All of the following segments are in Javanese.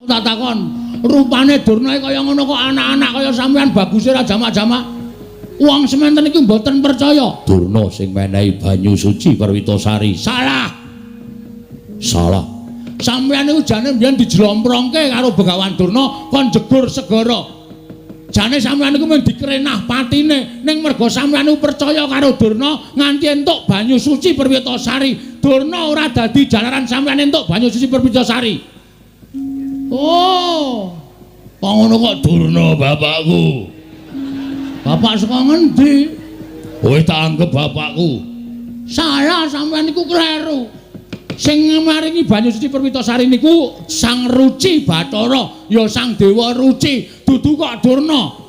Tak takon, rupane Durna kaya ngono kok anak-anak kaya sampean baguse ra jamak-jamak. Wong sementen iki mboten percaya. Durna sing menehi banyu suci Perwitasari. Salah. Salah. Sampeyan niku jane mbiyen dijlomprongke karo Begawan Durna kon jegur segara. Jane sampeyan niku mung dikrenah patine, ning merga sampeyan niku percaya karo Durna nganti entuk banyu suci Perwitasari. Durna ora dadi jalaran sampeyan entuk banyu suci Perwitasari. Oh. Kok ngono kok Durna bapakku. Bapak saka ngendi? Kowe tak anggep bapakku. Salah, sampeyan niku kleru. Sing maringi banyu suci Perwitasari niku Sang Ruci Bathara, ya Sang Dewa Ruci, dudu kok Durna.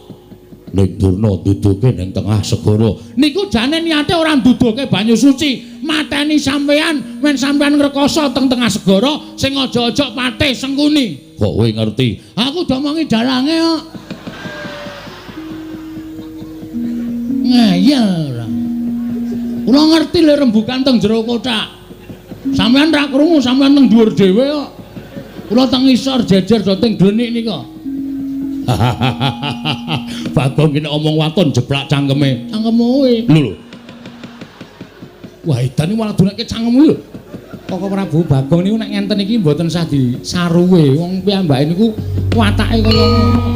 Ning Durna duduke ning tengah segara. Niku jane niate ora nduduke banyu suci, mateni sampeyan men sampeyan ngrekoso teng tengah segara sing aja-aja patih Sengkuni. Kok kowe ngerti? Aku domongi dalange kok. Ngeyel ora. Kula ngerti lho rembukan teng jero kothak. Sampeyan ra krungu, sampeyan teng dhuwur dhewe kok. Kula teng ngisor jejer do teng glenik nika. Bagong ki nek omong waton jeblak cangkeme. Cangkemmu kuwi. Lho lho. Wah, edan iki malah donekke cangkemmu lho. Koko Prabu Bagong niku nek ngenten iki mboten sah disaruwe. Wong piyambake niku watake kaya ngono.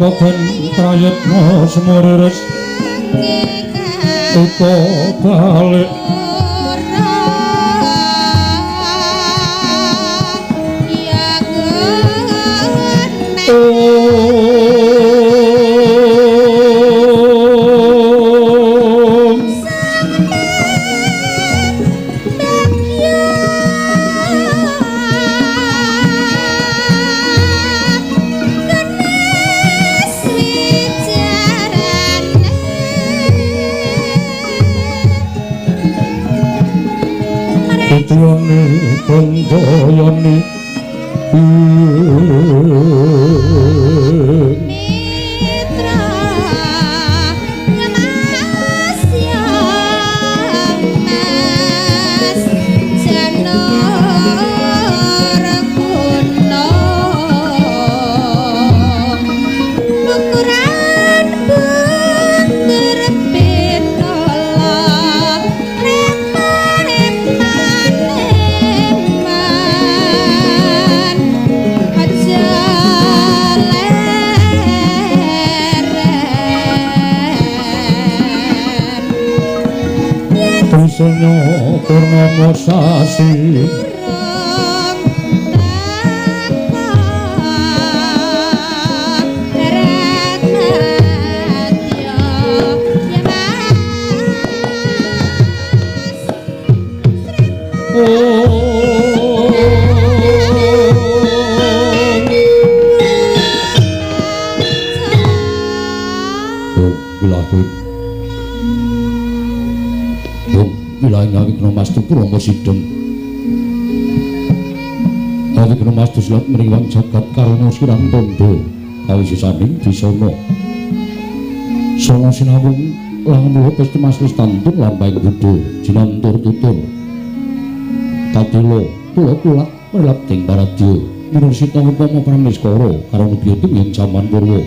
Koken prayitna sumurires ika balik Widyani Gandayani Mitra ngemas ya mas janur guna ukuran bunder pitola reman eman aja leren. Trisanya purnama sasi Durung teka darat madya ya mas. Oh, ilahi. Oh, ilahi ngawikna mastu purama sidhem. Awikna mastu silat mriwang jagat karana sirang tandha kawisisaning disana. Sanga sinawung lang muha pesti mas lestantun lampahing buddha jinantur tutur. Kadila tula tulak merlap ding paradya minursita upama prameskara karana biyata ing jaman purwa.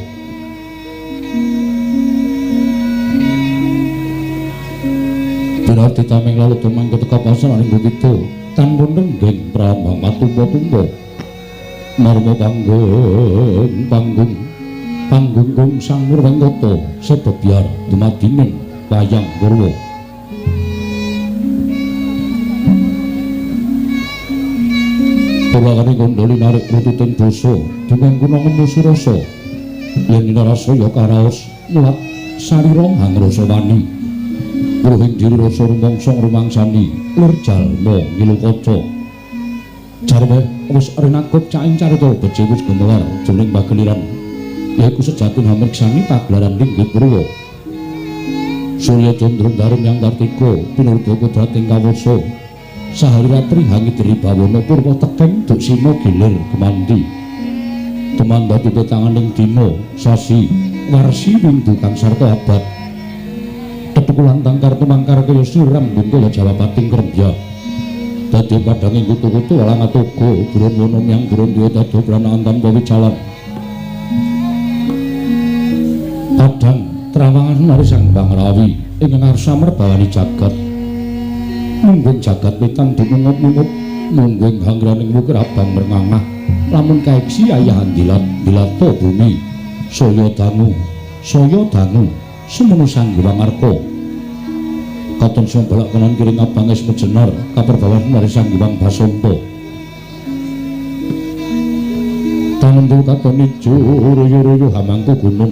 Berarti tameng lalu tumang keteka pasar ing bukit tanpa nenggeng prambang matumpa-tumpa marma panggung panggung panggung sang murwengkata sebebyar dumadining wayang purwa. Purwakane kandhali narik rututing basa dumeng kuna ngemu surasa yen rasa ya karaos mulat sarira hangrasa wani wuruhing diri rasa rumangsa ngrumangsani lir jalma ngilu kaca jarwe wis rinakup caing carita becik wis gumelar jroning pageliran yaiku sejatine hamriksani pagelaran linggih purwa. Surya candra darum yang kartika pinurba kodrating kawasa sahari ratri hangidri bawana purwa tekeng duksina gilir gemanti tumandha pitanganing dina sasi warsi windu kang sarta abad tetukulan tangkar tumangkar kaya siram bungkul Jawapating krembya dadi padanging kutu-kutu walang atoga buron wana myang buron duwe dadi pranaan tanpa wicalan padang trawangan nari sang Bangrawi ing ngarsa merbawani jagat munggung jagat wetan dumungup-mungup munggung hangraning wukir abang merngangah lamun kaeksi ayahan dilat dilata bumi saya dangu semono Sang Hyang Arka katon sombalak kanan kiri ngabang es mejenar kaperbawan mari Sang Hyang Basanta tanentu katon ijo royo-royo hamangku gunung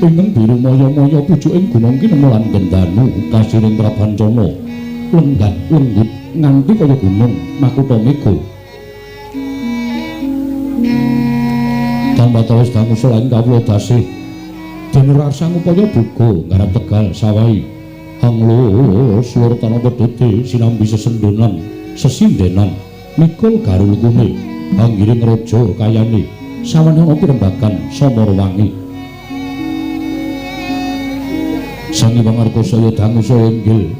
ingkang biru maya-maya pucuking gunung kinemu lan gendanu kasiring prabancana lenggat lenggut nganti kaya gunung makutha mega tanpa tawis dangu selain kawula dasih den rasa ngupaya buka nggarap tegal sawahi hanglus lur tanah pedhete sinambi sesendonan sesindenan mikul garulukune hanggiring raja kayane sawane ana pirembagan Samarwangi. Sang Hyang Arka saya dangu saya inggil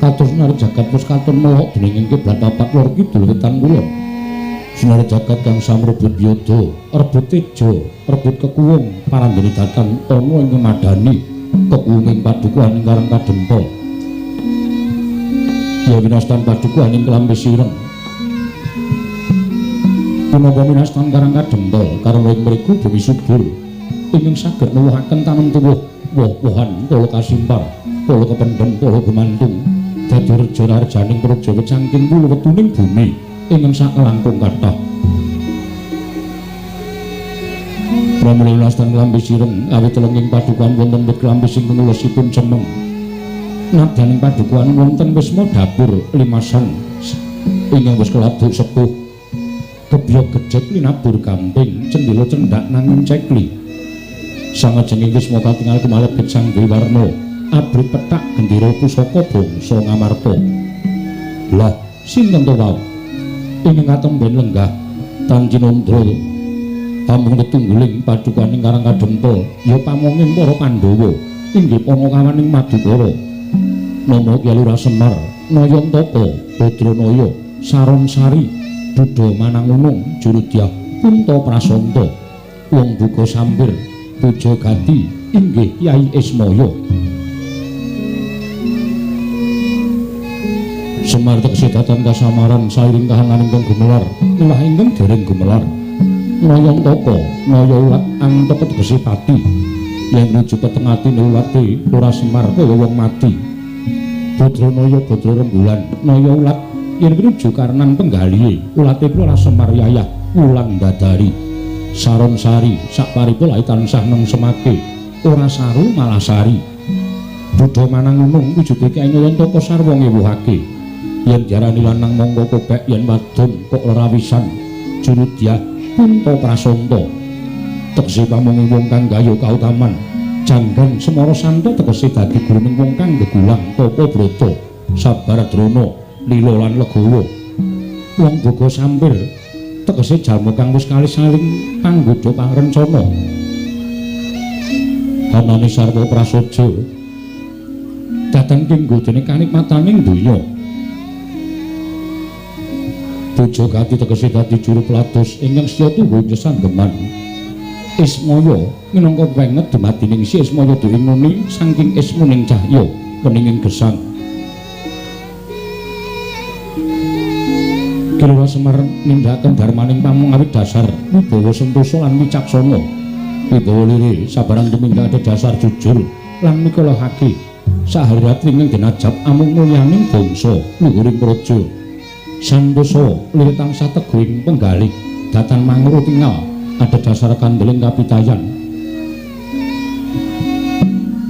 kados sinarep jagat wis katon melok dening ing kiblat papat lor kidul wetan kulon. Sinarep jagat kang samrebut yoda, rebut teja, rebut kekuwung paranggene datan ana ing madani kekuwunging padukuhan ing Karang Kadempel. Ya winastan padukuhan ing Klambi Sireng. Punapa winastan Karang Kadempel karana ing mriku bumi subur ingkang saged nuwuhaken tanem tuwuh woh-wohan kala kasimpar, kala kependhem, kala gumantung dadi reja rajaning praja wecangking wulu wetuning bumi ingkang saklangkung kathah. Pramila winastan Klambi Sireng awit telenging padukuhan wonten wit klambi sing ngelosipun cemeng. Nadyaning padukuhan wonten wisma dapur limasan ingkang wis keladuk sepuh. Gebyok gejek linabur gamping cendhela cendhak nanging cekli. Sangajenging wisma katingal kumalebet Sang Dewi Warna abrit pethak gendera pusaka bangsa Ngamarta. Lah Sinten to wau? Ingkang katemben lenggah tan cinandra pamong tetungguling padukaning Karang Kadempel ya pamonging para Pandhawa inggih panakawaning Madukara. Nama Kyai Lurah Semar, Nayantaka, Badranaya, Saron Sari, Duda Manangunung, Jurudyah, Punta Prasanta, Wong Buka Sampir, Puja Gati, inggih Kyai Ismaya. Semar tegese datan kasamaran sairing kahananing kang gumelar, milah ingkang dereng gumelar. Nayantaka, naya ulat antaka tegese pati. Yen rujuk peteng atine ulate Lurah Semar kaya wong mati. Badranaya Badra rembulan, naya ulat yen rujuk karenan penggalihe, ulate Lurah Semar yayah wulan dadari. Saron sari sakparipun lae tansah nengsemake, ora saru malah sari. Duda Manangunung wujude Kyai Nayantaka sarwa ngewuhake. Yen diarani lanang mongko kobek, yen wadon kok lerawisan. Jurudyah Punta Prasanta tegese pamonge wong kang gayuh kautaman. Janggan Semara Santa tegese dadi guruning wong kang gegulang tapa brata, sabar drona, lila lan legawa. Wong boga sampir tegese jalma kang wis kalih saling panggodha pangrencana. Anane sarwa prasaja datan kanggo dene kanikmataning donya. Puja Gati tegese dadi juru pelados ingkang setya tuhu ing sesanggeman. Ismaya minangka wenget dumadining si Ismaya duwe nguni saking ismuning cahya weninging gesang. Ki Lurah Semar nindakaken darmaning pamong awit dasar wibawa sentosa lan wicaksana. Wibawa lire sabarang tumindak dasar jujur lan mikolahake saharat ingkang denajab amung mulyaning bangsa luhuring praja. Santosa lir tansah teguh ing penggalih datan manguru tingal ada dasar kandeling kapitayan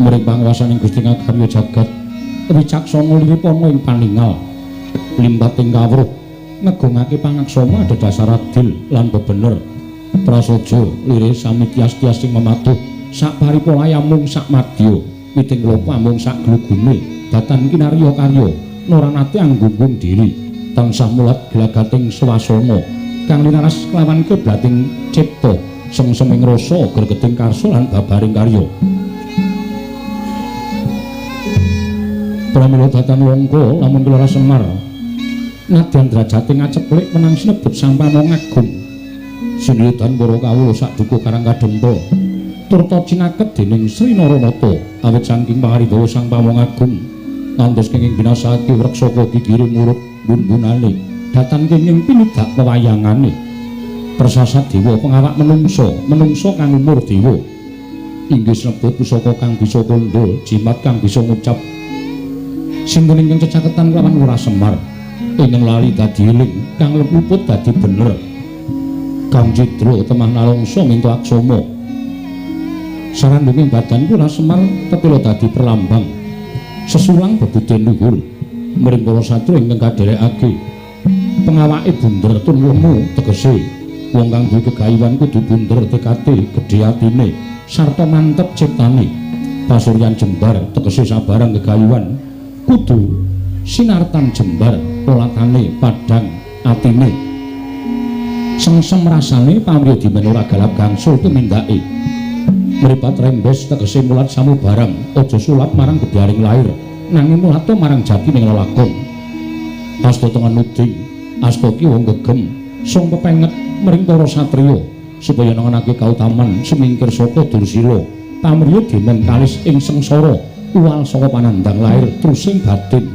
muring panguwasaning Gusti ngakarya jagat. Wicaksana liripana ing paningal limpating kawruh ngegungake pangaksama ada dasar adil lan bebener. Prasaja lire sami tias-tias sing mematuh sak paripolaya mung sak madya witing lopa mung sak glugune datan kinarya karya noranate anggunggung diri tansah mulat glagating swasana kang linaras kelawan kiblating cipta sengseming rasa gregeting karsa lan babaring karya. Pramila datan wongko lamun Lurah Semar nadyan drajate ngaceplik menang sinebut Sang Pamong Agung. Sinuyudan para kawula sak dukuh Karang Kadempel turta cinaket dening Sri Naranata awit saking pangaribawa Sang Pamong Agung ngantos kenging binasake wreksaka gigire murub bun-bunane datan kenging pinidak pewayangane. Persasat dewa pengawak menungso, menungso kang umur dewa inggih sinebut pusaka kang bisa kandha, jimat kang bisa ngucap. Sinten ingkang cecaketan kelawan Lurah Semar ingkang lali dadi eling, kang luput dadi bener, kang cidra temah nalongso minta aksama. Sarandunging badan Lurah Semar tetela dadi perlambang sesulang bebudhen luhur mring para satria ingkang kadherekake. Pengawake bunder tun lemu tegese wong kang duwe kegayuhan kudu bunder tekate, gedhe atine sarta mantep ciptane. Pasuryan jembar tegese sabarang kegayuhan kudu sinartan jembar polatane padhang atine. Sengsem rasane pamriya dimen ora galap gangsul tumindake. Mripat rembes tegese mulat samubarang, aja sulap marang gedaring lair, nanging mulata marang jatining lelakon. Asta tengen nuding, asta ki wong gegem, sung pepenget mring para satriya supaya nengenake kautaman sumingkir saka dursila. Pamriya demen kalis ing sengsara, uwal saka panandhang lair trusing batin.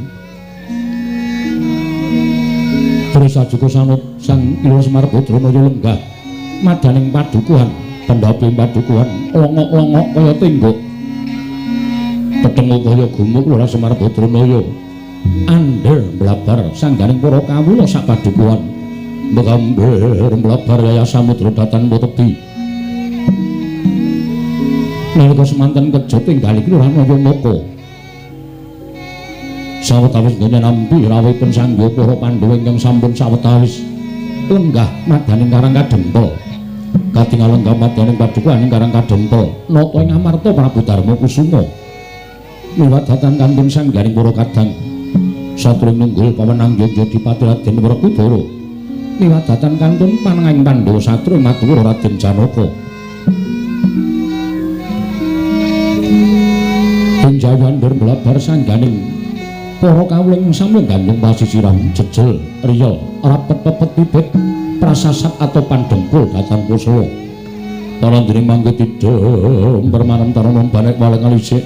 Terus ajuka sanut Sang Lurah Semar Badranaya lenggah madaning padukuhan, pendhape padukuhan longok-longok kaya tenggok. Pethengu kaya gumuk Lurah Semar Badranaya andher mlabar sangganing para kawula sak padukuhan. Mbegamber mlabar yayah samudra datan tebi. Nalika semanten kejut tinggal iki Lurah Nayantaka. Sawetawis ngene nampi rawuhipun sangga para Pandhawa ingkang sampun sawetawis lenggah madaning Karang Kadempel. Katingal lenggah madaning padukuhan ing Karang Kadempel, nata ing amarta Prabu Darma Kusuma. Liwat datan kantun sangganing para kadang. Satring nunggul pawenang Yogya Dipati Raden Werkudara. Miwadatan kantun panengahing Pandhawa satru madura Raden Janaka. Punjawan blabar sangganing para kawula ing samya gandung pasisiran jejel riya rapet pepet bibit prasasat atau pandengkul datan kusala. Para ndene mangke tidhem permanem tarana banek waleng alisik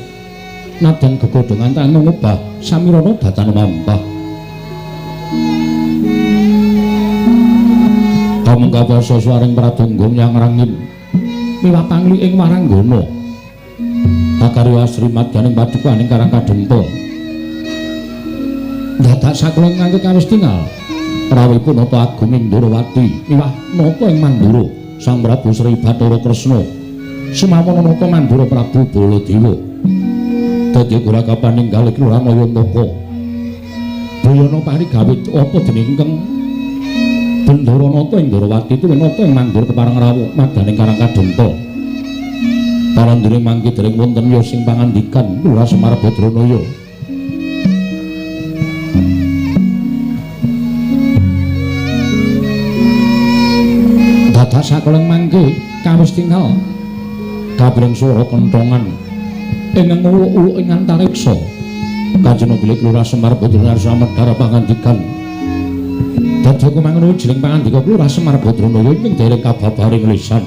nadyan gegodhongan tangan ngubah samirana datan mampah. Kamengkawasa swaring pradangga nyang rangin miwah pangli ing waranggana. Kakarya asri madyaning padukaning Karang Kadempel. Dadak sakula ngangge kawis tingal rawuhipun Nata Agung ing Ndorowati miwah nata ing Mandura Sang Prabu Sri Bathara Kresna sumawana nata Mandura Prabu Baladewa. Dadi gurakapan ninggal Kelurahan Nayantaka. Boyana parigawe apa dene ingkang Bendara Nata ing Ndorowati tuwin nata ing Mandura kepareng rawuh madyaning Karang Kadempel. Para ndure mangke dereng wonten ya sing pangandikan Lurah Semar Badranaya. Dadak sakoleng mangke kawis tingal kabreng swara kenthongan ing nguluk-uluk ing antariksa. Kajena bilih Lurah Semar Badranaya samedhar pangandikan. Dadi kumangun jeneng pangandika Lurah Semar Badranaya ing dereng kababaring lisan.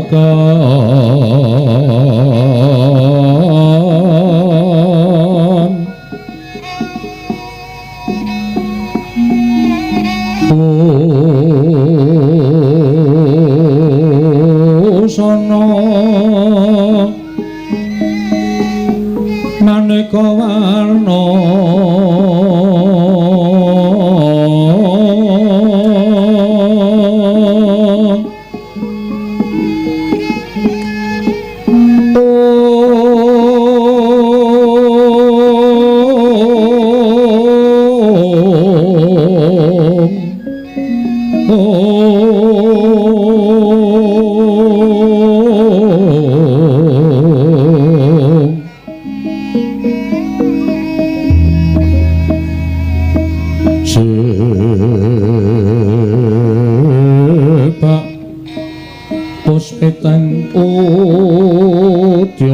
Juragan Busana maneka warna Sebab puspitang udyana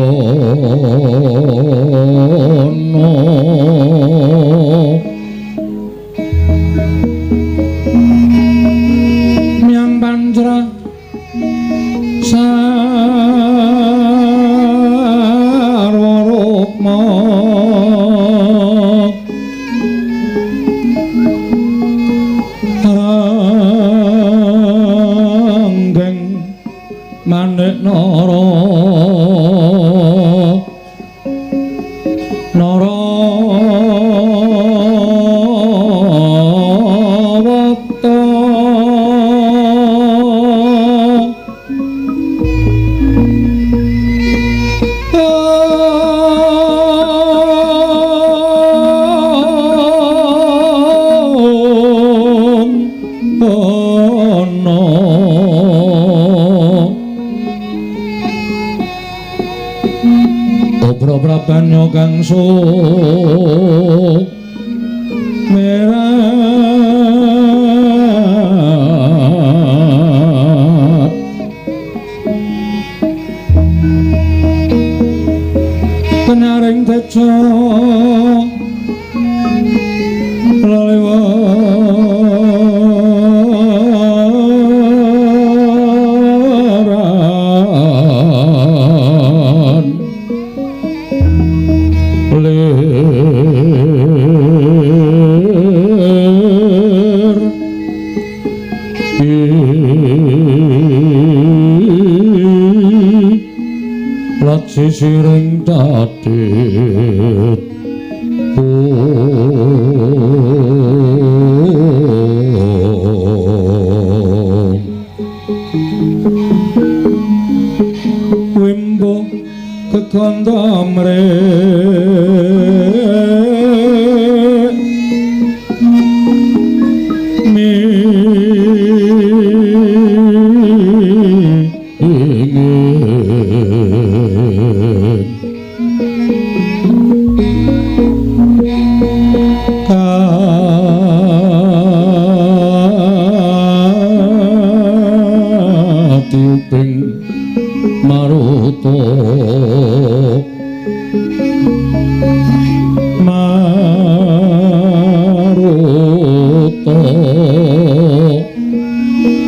Miang panjra sarwa rukma Ranggeng manik nara nara wata Om ana Obra prabanya kang sumerat Kenaring teja lelewaran lir lat sisiring tatit Om Wimbo kekandha mrek mingin katiuping maruta maruta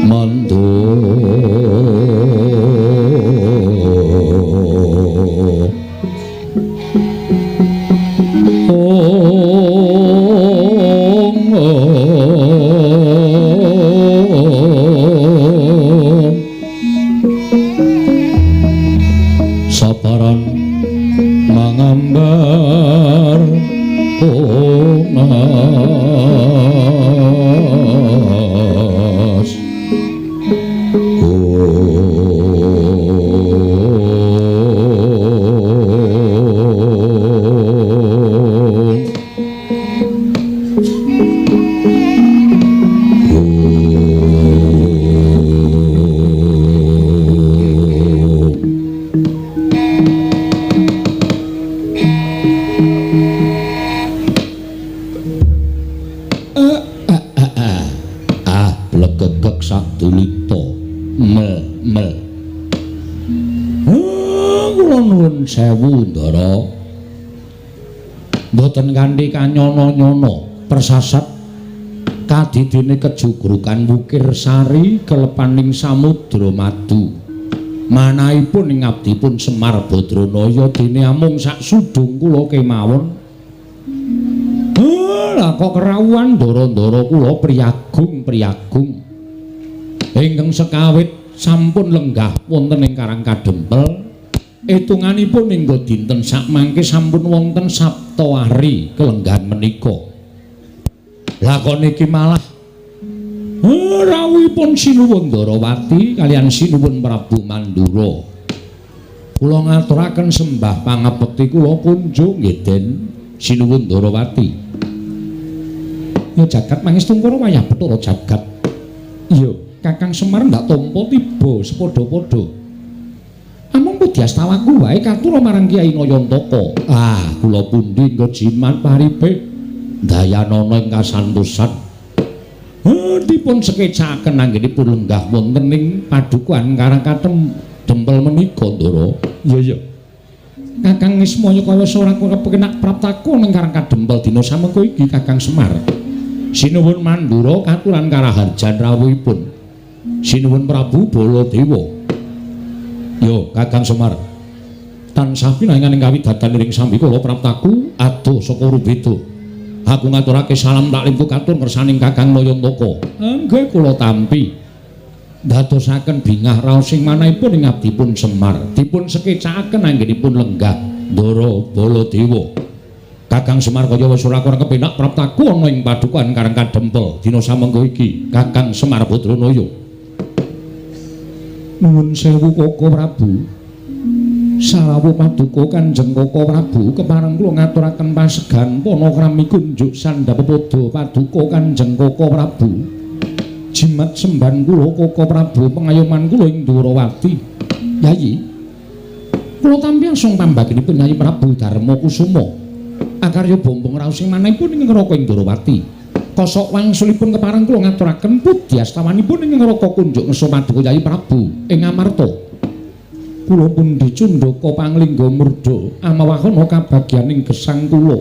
mandu Om Om Saparan mangambar ungas Ah, blegegeg sadulita mel mel. Kula nuwun sewu Ndara. Mboten kanthi kanyono-nyono persasat kadidene kejugrukan Wukir Sari kelepaning samudra madu. Manahipun ing abdipun Semar Badranaya dene amung sak sudung kula kemawon. Lah kok kerawuhan ndara-ndara kula priyagung-priyagung. Ingkang sekawit sampun lenggah wonten ing Karang Kadempel. Etunganipun hingga dinten sakmangke sampun wonten saptawari kelenggahan menika. Lah kok niki malah rawuhipun Sinuwun Ndarawati kaliyan Sinuwun Prabu Mandura. Kula ngaturaken sembah pangabekti kula kunjung nggih Den Sinuwun Ndarawati. Ya jagat mangestungkara wayah Bathara jagat. Iya, Kakang Semar ndak tampa tiba sepadha-padha. Amung pudyastawaku wae katura marang Kyai Nayantaka. Ah, kula pundi nggo jimat paripe dayanana ing kasantosan. Dipun sekecaken anggenipun lenggah wonten ing padukuhan Karang Kadempel menika, Ndara. Iya, iya. Kakang Ismaya kaya ora kepenak praptaku ning Karang Kadempel dina samengko iki Kakang Semar. Sinuwun Mandura katuran karaharjan rawuhipun Sinuwun Prabu Baladewa. Yo, Kakang Semar. Tansah pinangan ing kawidatan ing sambikala praptaku adoh saka Rubeda. Aku ngaturake salam taklimku katur ngersaning Kakang Nayantaka. Nggih kula tampi. Ndadosaken bingah raos sing manahipun ing abdipun Semar. Dipun sekecakaken anggenipun lenggah Ndara Baladewa. Kakang Semar kaya wis ora kurang kepenak praptaku ana ing padukuhan Karang Kadempel dina samengko iki. Kakang Semar Badranaya. Nuwun sewu Koko Prabu. Sarawuh paduka Kanjeng Koko Prabu kepareng kula ngaturaken pasegan panakrami kunjuk sandhapepada paduka Kanjeng Koko Prabu. Jimat semban kula Koko Prabu pengayoman kula ing Ndrawati. Yayi, kula tampi asung pambaginipun Yayi Prabu Darma Kusuma. Akarya bombong raos sing manahipun ing neraka ing Ndrawati. Kosok wangsulipun kepareng kula ngaturaken pudyastawanipun ing neraka kunjuk ngeso paduka Yayi Prabu ing Amarta. Kula pundi cundaka panglingga murda amawahana kabagyaning gesang kula.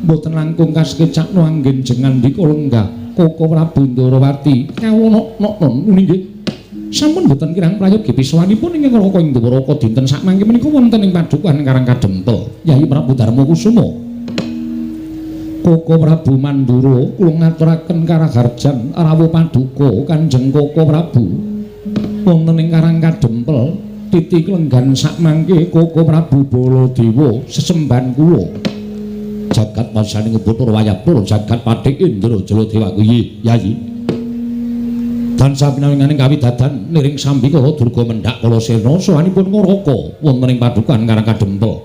Mboten langkung kasekecakno anggen jengandika lenggah Koko Prabu Ndrawati kawonok-noknon nggih. Sampun mboten kirang prayogi pisawanipun ing neraka ing Dwaraka dinten sakmangke menika wonten ing padukuhan Karang Kadempel Yayi Prabu Darma Kusuma. Koko Prabu Mandura kula ngaturaken karaharjan rawuh paduka Kanjeng Koko Prabu wonten ing Karang Kadempel titi lenggan sakmangke Koko Prabu Baladewa sesembahan kula. Jagat wasaning Bathara Wayapura jagat Patih Indra Jaladewa kuwi Yayi. Tansah pinawinganing kawidadan niring sambikala durga mendhak Kalasena sowanipun Ngaraka wonten ing padukuhan Karang Kadempel.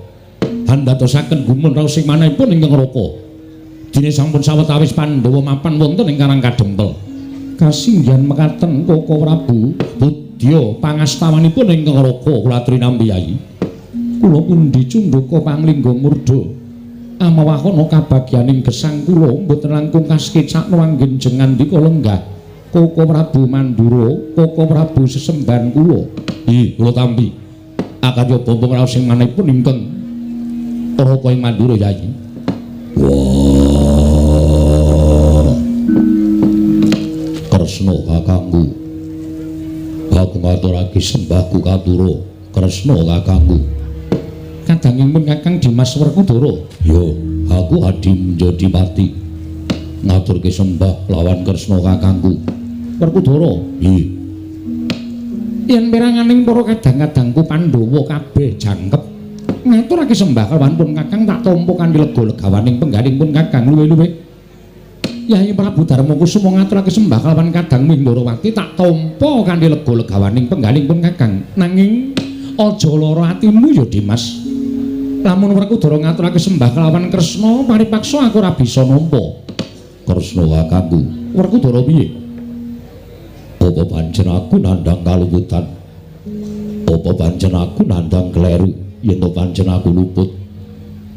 Handadosaken gumun raos sing manahipun ing Ngaraka. Dene sampun sawetawis Pandhawa mapan wonten ing Karang Kadempel. Kasinggihan mekaten Koko Prabu budya pangastawanipun ing Ngaraka kula aturi nampi Yayi. Kula pundi cundaka panglingga murda amawahana kabagyaning gesang kula mboten langkung kasekecakno anggen jengandika lenggah Koko Prabu Mandura, Koko Prabu sesembahan kula. Nggih, kula tampi. Akarya bombong raos sing manahipun ingkang Raka ing Mandura Yayi. Wah. Kresna kakangku. Aku ngaturake sembahku katura Kresna kakangku. Kadangipun Kakang Dimas Werkudara. Yo, aku Adi Njodipati. Ngaturke sembah lawan Kresna kakangku. Werkudara. Nggih. Yen peranganing para kadang-kadangku Pandhawa kabeh jangkep ngaturake sembah kelawan pun Kakang tak tampa kanthi lega legawaning penggaling pun Kakang luwe-luwe. Yayi Prabu Darma Kusuma ngaturake sembah kelawan kadang Mindrawati tak tampa kanthi lega legawaning penggaling pun Kakang. Nanging aja lara atimu ya Dimas. Lamun Werkudara ngaturake sembah kelawan Kresna paripaksa aku ora bisa nampa. Kresna kakangku. Werkudara piye? Apa pancen aku nandhang kaluputan? Apa pancen aku nandhang kleru? Yen to pancen aku luput?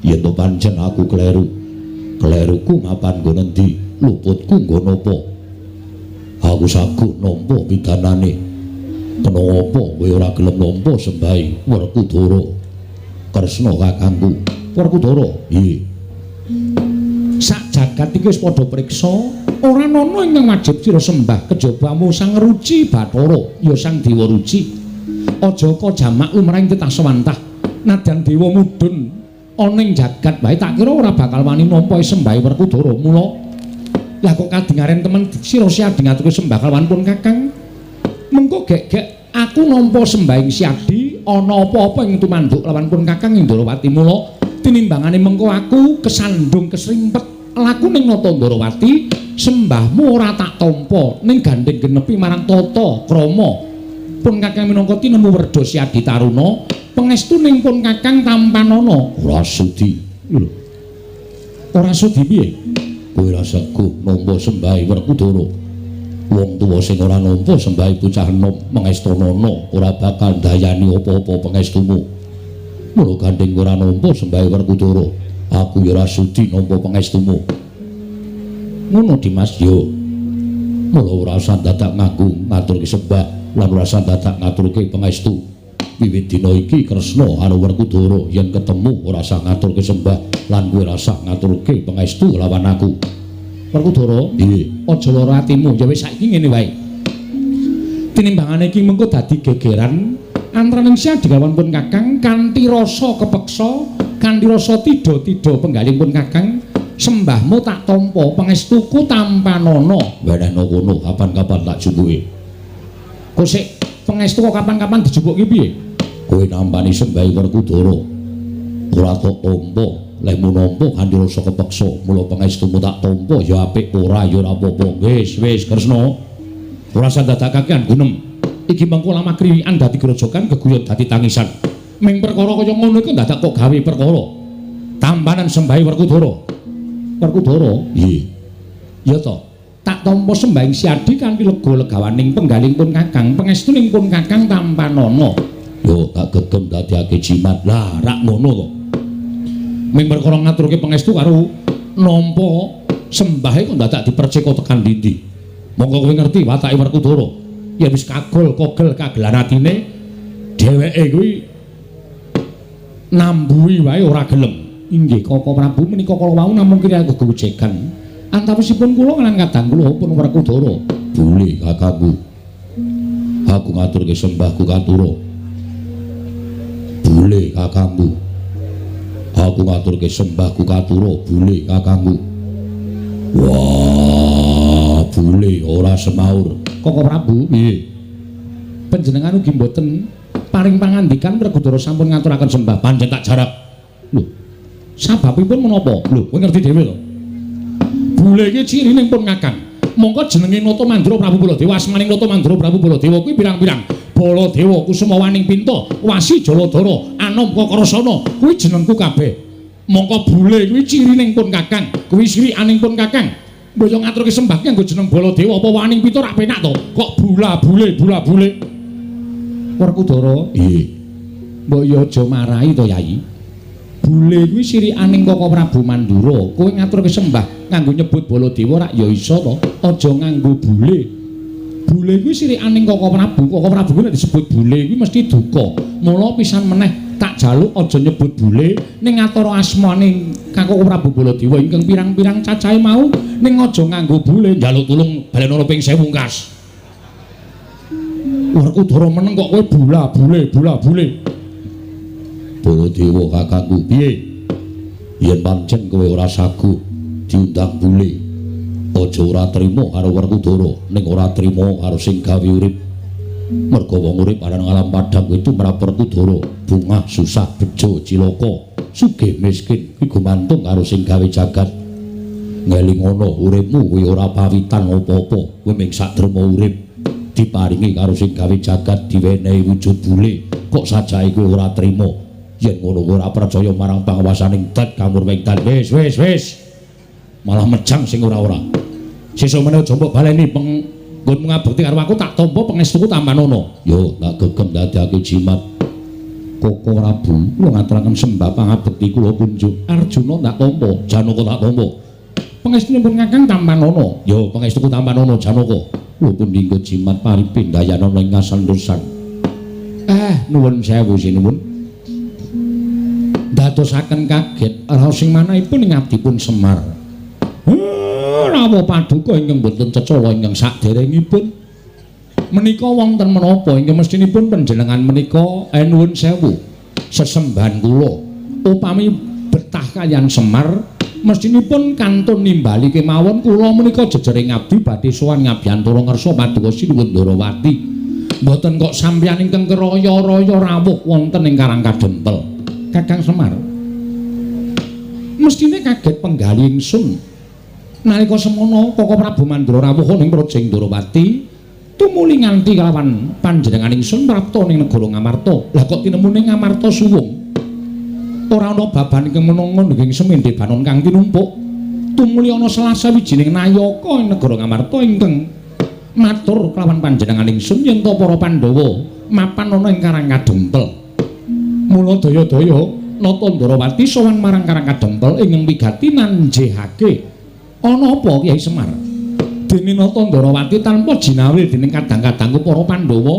Yen to pancen aku kleru? Kleruku mapan nggon endi? Luputku nggon apa? Aku saguh nampa pidanane. Kena apa kowe ora gelem nampa sembahe Werkudara? Kresna kakangku. Werkudara, nggih. Sak jagat iki wis padha priksa, ora ana ingkang wajib sira sembah kejaba amung Sang Ruci Bathara, ya Sang Dewa Ruci. Aja jamak lumrahing titah sewantah. Nadyan dewa mudhun ana ing jagat wae tak kira ora bakal wani nampa sembahe Werkudara. Mula lah kok kadingaren temen sira Siadi ngaturke sembah kalawan pun Kakang. Mengko gek-gek aku nampa sembahing Siadi ana apa-apa ing tumanduk lawan pun Kakang Ndrawati. Mula tinimbangane mengko aku kesandung kesrimpet laku ning Nata Ndrawati, sembahmu ora tak tampa ning gandeng genepi marang tata krama. Pun Kakang minangka tinemu werda Siadi Taruna, pangestuning pun Kakang tampanana. Ora sudi. Lho. Ora sudi piye? Kowe ora seguh nampa sembahe Werkudara. Wong tuwa sing ora nampa sembahe bocah enom mengestanana ora bakal ndayani apa-apa pangestumu. Mula gandeng ora nampa sembahe Werkudara, aku ya ora sudi nampa pangestumu. Ngono Dimas yo. Mula ora usah dadak nganggo ngaturke sembah lan ora usah dadak ngaturke pangestu. Wiwit dina iki Kresna karo Werkudara yen ketemu ora usah ngaturke sembah lan kowe ora usah ngaturke pangestu lawan aku. Werkudara, piye? Aja lara atimu. Ya wis saiki ngene wae. Tinimbangane iki mengko dadi gegeran antaraning Siadi kalawan pun Kakang kanthi rasa kepeksa, kanthi rasa tida-tida penggalih pun Kakang, sembahmu tak tampa, pangestuku tampanana. Wenehno kono kapan-kapan tak jupuke. Kok sik pangestu kok kapan-kapan dijupuke piye? Kowe nampani sembahe Werkudara ora tok tampa, lehmu nampa kanthi rasa kepeksa, mula pangestumu tak tampa ya apik ora ya ora apa-apa. Wis wis Kresna, ora usah dadak kakean gunem. Iki mengko lamah kriwikan dadi grojogan, geguyon dadi tangisan. Ming perkara kaya ngono iku dadak kok gawe perkara. Tampanan sembahe Werkudara. Werkudara, piye? Ya to, tak tampa sembahing Siadi kanthi lega legawaning penggalih pun Kakang, pangestuning pun Kakang tampanana. Yo tak gegem dadiake jimat. Lah rak ngono to. Ming perkara ngaturke pangestu karo nampa sembahe kok dadak dipercika tekan ndi-ndi. Monggo kowe ngerti watake Werkudara. Ya wis kagol kogel kagelan atine dheweke kuwi nambuhi wae ora gelem. Inggih Koko Prabu, menika kala wau namung kira gegojegan. Antawisipun kula lan kadang kula pun Werkudara. Boleh kakangku. Aku ngaturke sembahku katura. Boleh kakangku. Aku ngaturke sembahku katura. Boleh kakangku. Wah, boleh ora semaur. Koko Prabu, piye? Panjenengan ugi mboten paring pangandikan Werkudara sampun ngaturaken sembah pancen tak jarak. Lho, sababipun menapa? Lho, kowe ngerti dhewe to. Bule iki cirine pun Kakang. Mongko jenenge Nata Mandura Prabu Baladewa, asmaning Nata Mandura Prabu Baladewa kuwi pirang-pirang. Baladewa Kusumawaning Pinta, Wasi Jaladara, Anom Kakrasana, kuwi jenengku kabeh. Mongko bule kuwi cirine pun Kakang, kuwi sirikaning pun Kakang. Mbok yo ngaturke sembah ki nganggo jeneng Baladewa apa Waning Pinta rak penak to? Kok bula bule bula bule. Werkudara, piye? Mbok yo aja marahi to, Yai. Bule kuwi sirikaning Koko Prabu Mandura. Kowe ngaturke sembah nganggo nyebut Baladewa rak ya iso to? Aja nganggo bule. Bule kuwi sirikaning Koko Prabu. Koko Prabu kuwi nek disebut bule kuwi mesti duka. Mula pisan meneh tak jaluk aja nyebut bule ning ngatara asmane Kakung Prabu Baladewa ingkang pirang-pirang cacahe mau ning aja nganggo bule. Njaluk tulung balenono ping 1000 kas. Werkudara meneng kok kowe bula bule bula bule. Baladewa kakangku, piye? Yen pancen kowe ora saguh diundang bule, aja ora trima karo Werkudara, ning ora trima karo sing gawe urip. Merga wong urip aran alam padhang kuwi tumrap Werkudara, bungah susah bejo cilaka, sugih miskin kuwi gumantung karo sing gawe jagat. Ngelingono uripmu kuwi ora pawitan apa-apa, kowe mung sak derma urip diparingi karo sing gawe jagat diwenehi wujud bule, kok sajake kowe ora trima. Yen ngono kowe ora percaya marang panguwasaning dat kamurwing dan. Wis wis wis. Malah mejang sing ora-ora. Sesuk meneh aja mbok baleni penggonmu ngabekti karo aku tak tampa pangestuku tampanana. Yo tak gegem dadake jimat. Koko Prabu, kula ngaturaken sembah pangabekti kula kunjuk. Arjuna tak tampa, Janaka tak tampa. Pangestunipun Kakang tampanana. Yo pangestuku tampanana Janaka. Kula pun dinggo jimat paripin dayanana ing kasantosan. Nuwun sewu sinuwun. Dadosaken kaget raos sing manahipun ing abdipun Semar. Rawuh paduka ingkang boten cecala ingkang saderengipun. Menika wonten menapa ingkang mestinipun panjenengan menika nuwun sewu sesembahan kula. Upami betah kaliyan Semar mestinipun kantun nimbali kemawon kula menika jejering abdi badhe sowan ngabiyantara ngersa paduka Sinuwun Ndarawati. Mboten kok sampeyan ingkang keraya-raya rawuh wonten ing Karang Kadempel. Kakang Semar mestine kaget penggali ingsun nalika semono Koko Prabu Mandra rawuh ning Praja Ndarawati tumuli nganti kalawan panjenengan ingsun prapta ning negara Ngamarta. Lah kok tinemune Ngamarta suwung? Ora ana baban ingkang menanga ing semende banon kang tinumpuk. Tumuli ana salah sawijining nayaka ing negara Ngamarta ingkang matur kelawan panjenengan ingsun yen to para Pandhawa mapan ana ing Karang Kadempel. Mula daya-daya Nata Ndarawati sowan marang Karang Kadempel ingkang wigati nanjehake. Ana apa Kyai Semar? Dene Nata Ndarawati tanpa jinawil dening kadang-kadangku para Pandhawa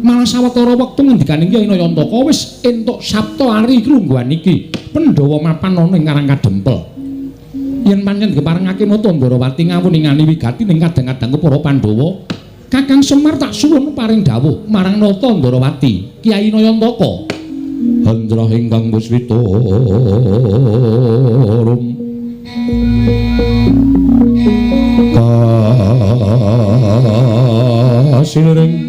malah sawetara wektu ngendikaning Kyai Nayantaka wis entuk sabta ari klungguhan iki Pandhawa mapan ana ing Karang Kadempel. Yen pancen diparengake Nata Ndarawati ngawuningani wigati ning kadang-kadangku para Pandhawa, Kakang Semar tak suwun paring dawuh marang Nata Ndarawati Kyai Nayantaka. Hendra ingkang puswita rum kasiring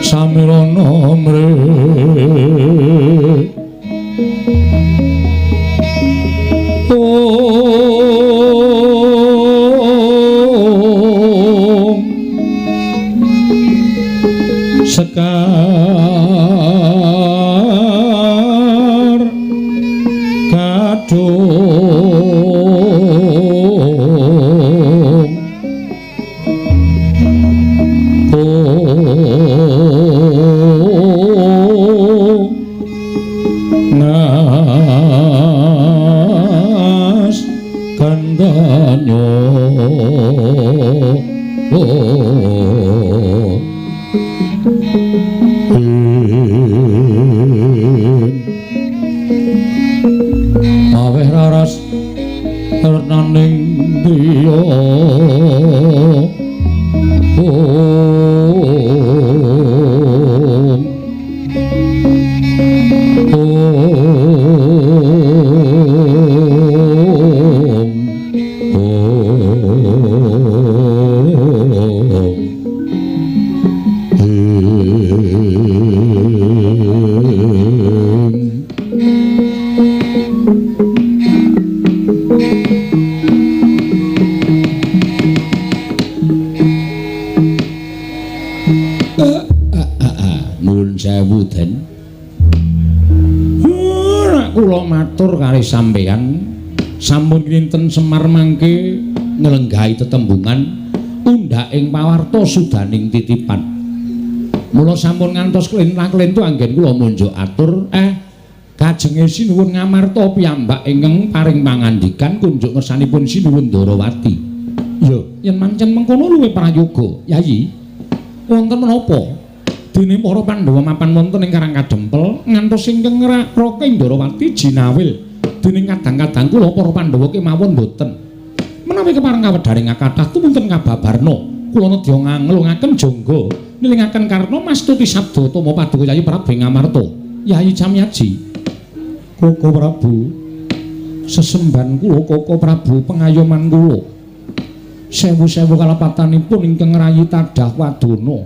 samirana mre om sekar kadung ngas kandanyo aweh raras renaning driya om om om Nuwun sewu Den. Ora kula matur kali sampeyan sampun kinten Semar mangke nglenggahi tetembungan undhak ing pawarta sudaning titipan. Mula sampun ngantos klentang-klentu anggen kula munjuk atur kajenge Sinuwun Ngamarta piyambak ingkang paring pangandikan kunjuk ngersanipun Sinuwun Ndarawati. Yo, yen mancen mengkono luwih prayoga, Yayi. Wonten menapa? Dene para Pandhawa mapan wonten ing Karang Kadempel ngantos ingkang ngraka Ndarawati jinawil dening kadang-kadang kula para Pandhawa kemawon boten. Menawi kepareng kawedharing kathah tumunten kababarna kula nedya nganglungaken jangga nilingaken karna mastuti sabda tama paduka Yayi Prabu Ngamarta. Yayi Camyaji, Koko Prabu, sesembahan kula Koko Prabu pengayoman kula sewu-sewu kalepatanipun ingkang ngrayi tadah wadana.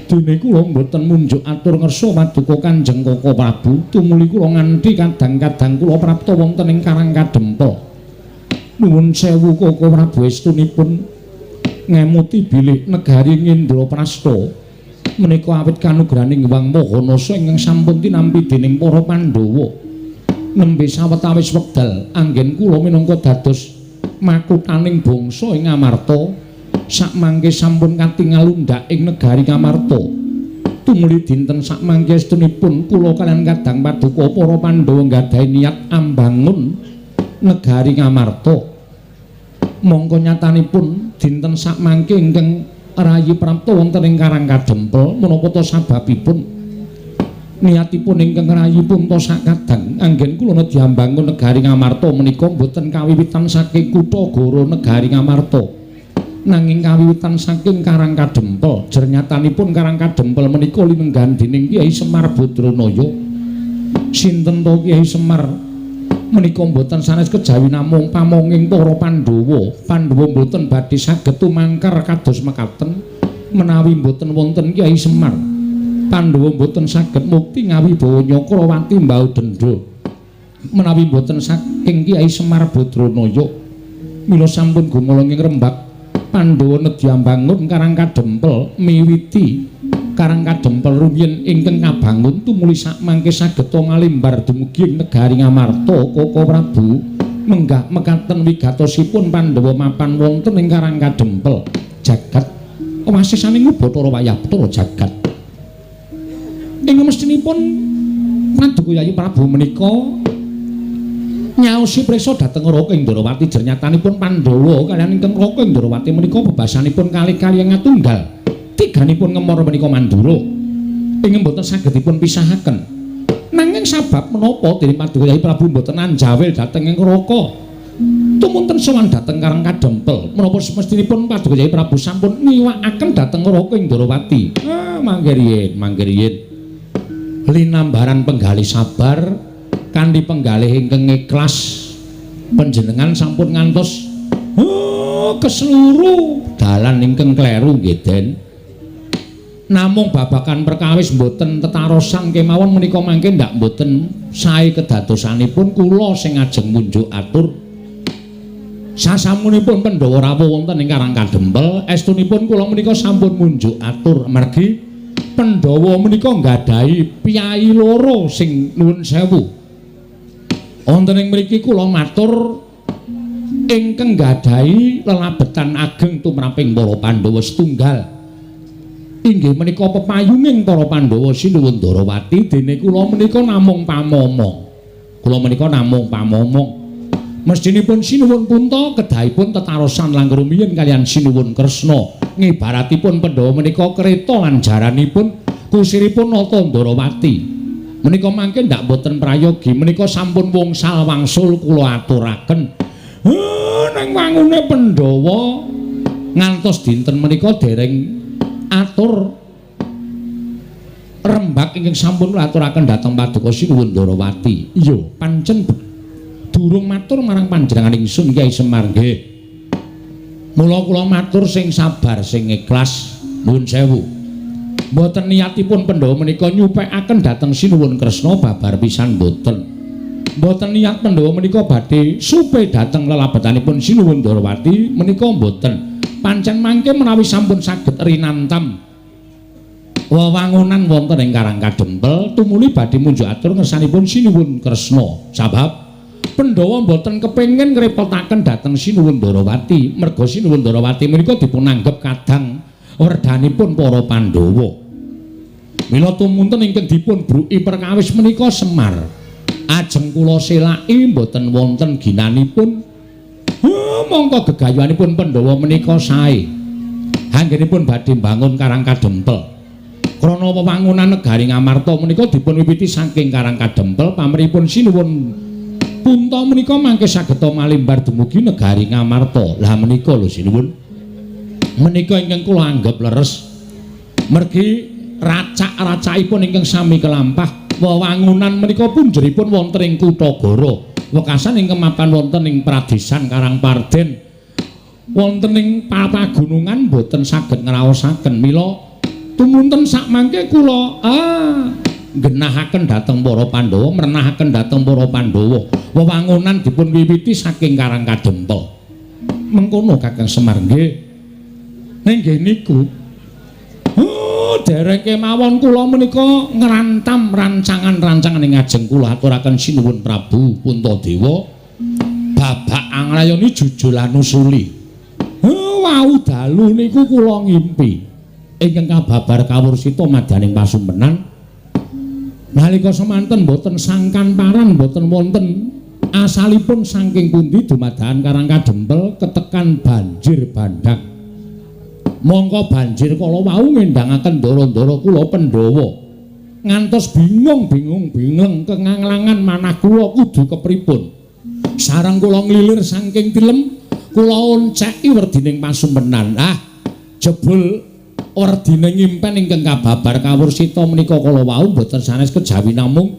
Dene kula mboten munjuk atur ngersa paduka Kanjeng Koko Prabu tumuli kula nganti kadang-kadang kula prapta wonten ing Karang Kadempel. Nuwun sewu Koko Prabu estunipun ngemuti bilih negari Indraprasta menika awit kanugrahaning Hyang Maha Nasa ingkang sampun tinampi dening para Pandhawa. Nembe sawetawis wekdal anggen kula minangka dados makuthaning bangsa ing Ngamarta sakmangke sampun katingal undhak ing negari Ngamarta. Tumuli dinten sakmangke estunipun kula kaliyan kadang paduka para Pandhawa nggadahi niat ambangun negari Ngamarta. Mongko nyatanipun dinten sakmangke ingkang rayi prapta wonten ing Karang Kadempel menapa ta sababipun niatipun ingkang rayi punta sakadang anggen kula nedya ambangun negari Ngamarta menika boten kawiwitan saking kutha Goro negari Ngamarta. Nanging kawiwitan saking Karang Kadempel, jernyatanipun Karang Kadempel menika linenggahan dening Kyai Semar Badranaya. Sinten to Kyai Semar menika mboten sanes kejawi namung pamonging para Pandhawa. Pandhawa mboten badhe saged tumangkar kados mekaten menawi mboten wonten Kyai Semar. Pandhawa mboten saged mukti ngawibawa Nyakrawati mbau dendha menawi mboten saking Kyai Semar Badranaya. Mila sampun gumolong ing rembag Pandhawa nedya mbangun Karang Kadempel miwiti Karang Kadempel rumiyin ingkang kabangun tumuli sakmangke sageta malimbar dumugi ing negari Ngamarta. Koko Prabu menggah mekaten wigatosipun Pandhawa mapan wonten ing Karang Kadempel jagat wasisaning Bathara Wayah Bathara jagat. Ing mestinipun Paduka Yayi Prabu menika nyaosi prisa dhateng Raka Indrawati. Jernyatanipun Pandhawa kaliyan ingkang Raka Indrawati menika bebasanipun kalih-kalihan ngatunggal. Tiganipun ngemor menika Mandura ing mboten saged dipun pisahaken. Nanging sabab menapa dening Paduka Yayi Prabu mboten anjawil dhateng ing Raka tumunten sowan dhateng Karang Kadempel? Menapa semestinipun Paduka Yayi Prabu sampun ngiwakaken dhateng Raka Indrawati? Ah, mangke riyin, mangke riyin. Linambaran penggalih sabar kanthi penggalih ingkang ikhlas panjenengan sampun ngantos keseluruh dalan ingkang kleru nggih Den. Namung babagan perkawis mboten tetarosan kemawon menika mangke ndak mboten sae kedadosanipun kula sing ajeng munjuk atur. Sasampunipun Pandhawa rawuh wonten ing Karang Kadempel, estunipun kula menika sampun munjuk atur mergi Pandhawa menika nggadahi piyayi loro sing nuwun sewu. Wonten ing mriki kula matur ingkang nggadahi lelabetan ageng tumraping para Pandhawa setunggal. Inggih menika pepayunging para Pandhawa Sinuwun Darawati, dene kula menika namung pamomong. Kula menika namung pamomong. Mestinipun Sinuwun Punta kedahipun tetarosan langkung rumiyin kaliyan Sinuwun Kresna. Ngibaratipun Pandhawa menika kereta lan jaranipun kusiripun Nata Ndarawati. Menika mangke ndak mboten prayogi, menika sampun wungsal wangsul kula aturaken. Nang wangune Pandhawa ngantos dinten menika dereng atur rembag ingkang sampun kula aturaken dhateng Paduka Sinuwun Ndarawati. Iya, pancen durung matur marang panjenengan ingsun Kyai Semar nggih. Mula kula matur sing sabar sing ikhlas, nuwun sewu. Mboten niatipun Pandhawa menika nyupekaken dhateng Sinuwun Kresna babar pisan mboten. Mboten niat Pandhawa menika badhe supe dhateng lelabetanipun Sinuwun Ndarawati menika mboten. Pancen mangke menawi sampun saged rinantam wewangunan wonten ing Karang Kadempel tumuli badhe munjuk atur ngersanipun Sinuwun Kresna. Sabab Pandhawa mboten kepengin ngrepotaken dhateng Sinuwun Ndarawati, merga Sinuwun Ndarawati menika dipunanggep kadang werdanipun para Pandhawa. Mila tumunten ingkang dipun bruki perkawis menika Semar. Ajeng kula selaki mboten wonten ginanipun. Mongko gegayuhanipun Pandhawa menika sae. Anggenipun badhe mbangun Karang Kadempel. Krana wewangunan negari Ngamarta menika dipun wiwiti saking Karang Kadempel, pamrihipun Sinuwun Punta menika mangke sageta malimbar dumugi negari Ngamarta. Lah menika lho Sinuwun. Menika ingkang kula anggep leres. Mergi racak-racakipun ingkang sami kelampah wewangunan menika punjeripun wonten ing Kutagara. Wekasan ingkang mapan wonten ing Pradesan Karangparden. Wonten ing pagunungan boten saged ngraosaken. Mila tumunten sakmangke kula nggenahaken dhateng para Pandhawa, mrenahaken dhateng para Pandhawa. Wewangunan dipun wiwiti saking Karang Kadempel. Mengkono Kakang Semar nggih. Ning nggih niku. Oh, dereng kemawon kula menika ngrantam rancangan-rancangan ing ajeng kula aturaken Sinuwun Prabu Puntadewa. Babak anglayoni jujul anusuli. Oh, wau dalu niku kula ngimpi ingkang kababar kawursita madyaning pasumpenan. Nalika semanten boten sangkan paran, boten wonten asalipun saking pundi dumadakan Karang Kadempel ketekan banjir bandhang. Mongko banjir kala wau ngendangaken ndara-ndara kula Pandhawa. Ngantos bingung-bingung bingung kenganglangan manah kula kudu kepripun. Sareng kula nglilir saking tilem, Kula onceki werdining pasumpenan. Ah, jebul werdine ngimpen ingkang kababar kawursita menika kala wau mboten sanes kejawi namung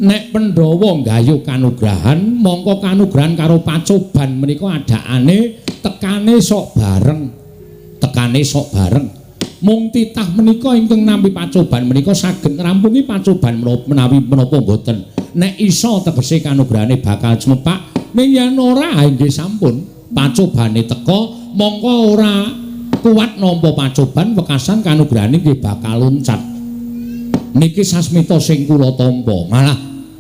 nek Pandhawa nggayuh kanugrahan, mongko kanugrahan karo pacoban menika adakane tekane sok bareng. Tekane sok bareng. Mung titah menika ingkang nampi pacoban menika saged ngrampungi pacoban menawi menapa mboten. Nek iso tegese kanugrahane bakal cumepak, ning yen ora inggih sampun pacobane teka mongko ora kuat nampa pacoban wekasan kanugrahane nggih bakal loncat. Niki sasmita sing kula tampa. Malah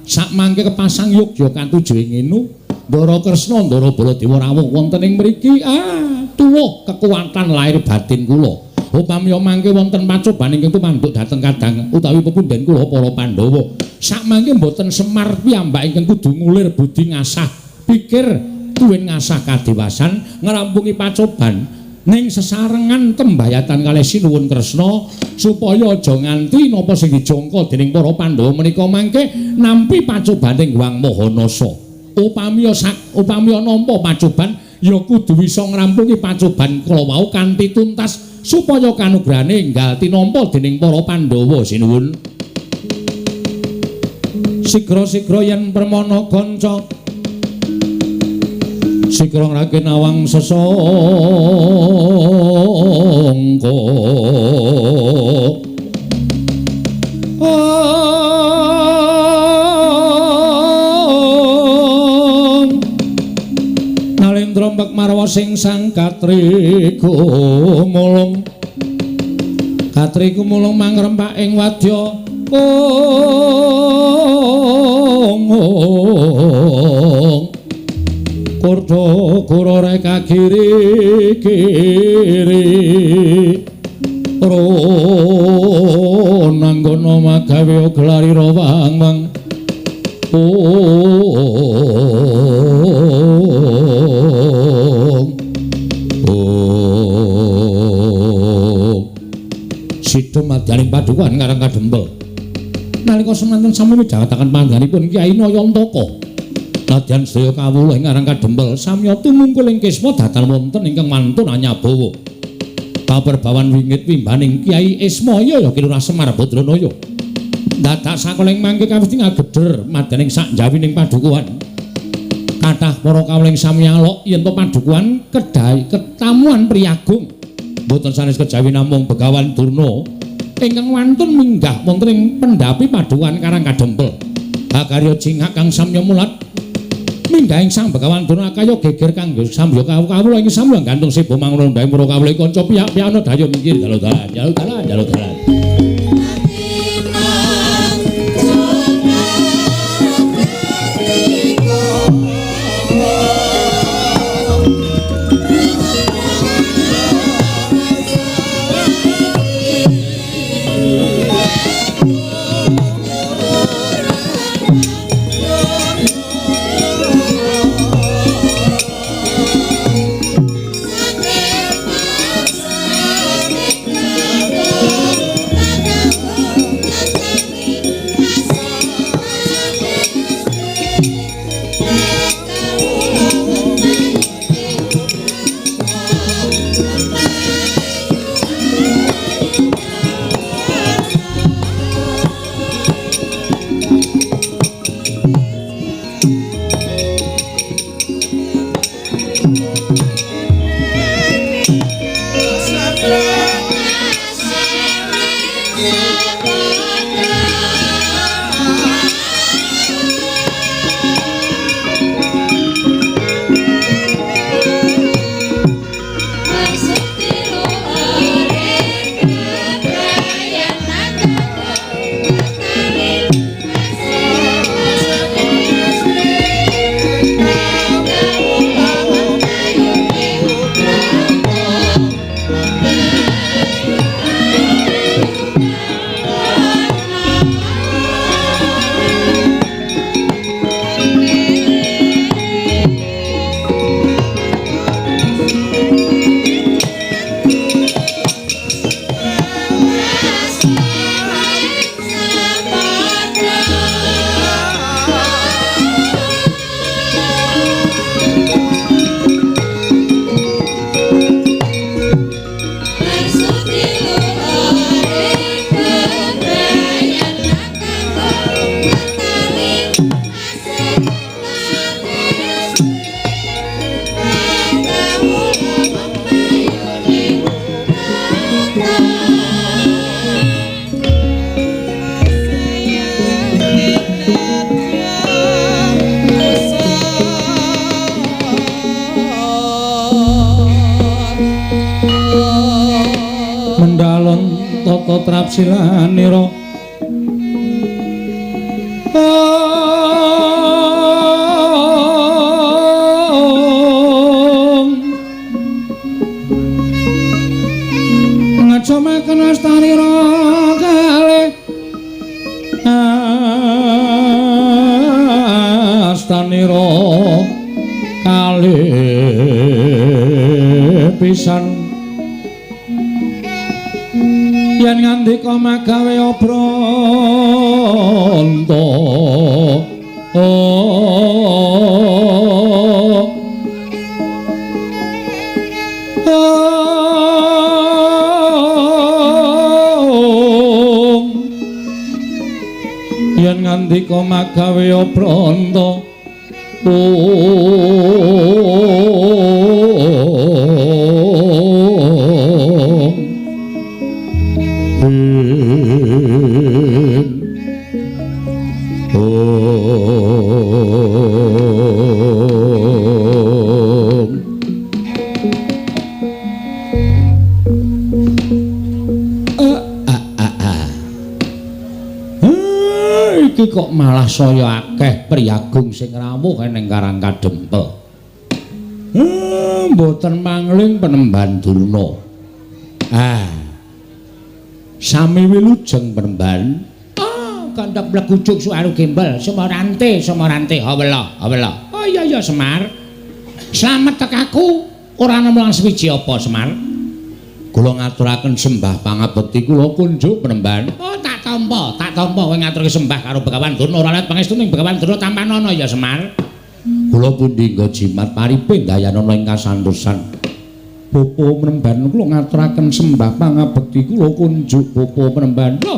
sakmangke kepasang yogya katuju ing ngenu Ndara Kresna Ndara Baladewa rawuh wonten ing mriki. Ah, tuwuh kekuatan lahir batin kula. Upami mangke wonten pacoban ingkang tumanduk dhateng kadang utawi pepundhen kula para Pandhawa. Sakmangke mboten Semar piyambak ingkang kudu ngulir budi ngasah pikir tuwin ngasah kadewasan ngrampungi pacoban ning sesarengan tembayatan kalih Sinuwun Kresna supaya aja nganti napa sing dijangka dening para Pandhawa menika mangke nampi pacobaning Hyang Mahanasa. Upami nampa pacoban ya kudu bisa ngrampungi pacoban kala wau kanthi tuntas supaya kanugrahane enggal tinampa dening para Pandhawa. Sinuwun. Sigra-sigra yen permana kanca sigra ngrake nawang sesangka. Nalendra mbek marwa sing sang katri gumulung. Katri gumulung mangrempak ing wadya kong. Kurdo kura reka kiri kiri ronanggono magawe gelari rawang wang. Ong Sida madyaning padukuhan Karang Kadempel. Nalika semanten sami midhangetaken panggenipun Kyai Nayantaka. Nadyan sedaya kawula ing Karang Kadempel samya tumungkul ing kisma datan wonten ingkang mantun anyabawa. Kaperbawan wingit wimbaning Kyai Ismaya ya Ki Lurah Semar Badranaya. Dadak sakoling mangke kawis ngageder madyaning sak jawining padukuhan. Kathah para kawula ing sami alok yen to padukuhan kedai ketamuan priyagung. Mboten sanes kejawi namung Begawan Durna ingkang wantun minggah wonten ing pendhapi padukuhan Karang Kadempel. Hakarya cingak kang samya mulat minggah ing Sang Begawan Durna kaya geger kanggo samya kawula ing samya gantung seba mangun ndhae para kawula kanca piyak-piyakna dayo minggir dalu dalan dalu dalan dalu dalan. tata trapsilanira. Ngajomaken astanira kalih astanira kalih pisan yen ngandika magawe obranta. Yen ngandika magawe obranta. Iki kok malah saya akeh priyagung sing rawuh ning Karang Kadempel. Mboten mangling penemban Durna. Ah. Sami wilujeng penemban. Oh, kandhak blegujuk suaru gembel, Sumarante, Sumarante, hawela, hawela. Oh iya iya Semar. Slamet tekaku ora nemu lan suwiji apa Semar. Kula ngaturaken sembah pangabekti kula kunjuk penemban. Oh, tak tampa, tak tampa kowe ngaturke sembah karo Begawan Durna ora let pangestu ning Begawan Durna tampanana ya Semar. Kula pundi nggo jimat paripe dayanana ing kasantosan. Bapa penemban kula ngaturaken sembah pangabekti kula kunjuk bapa penemban. Lho,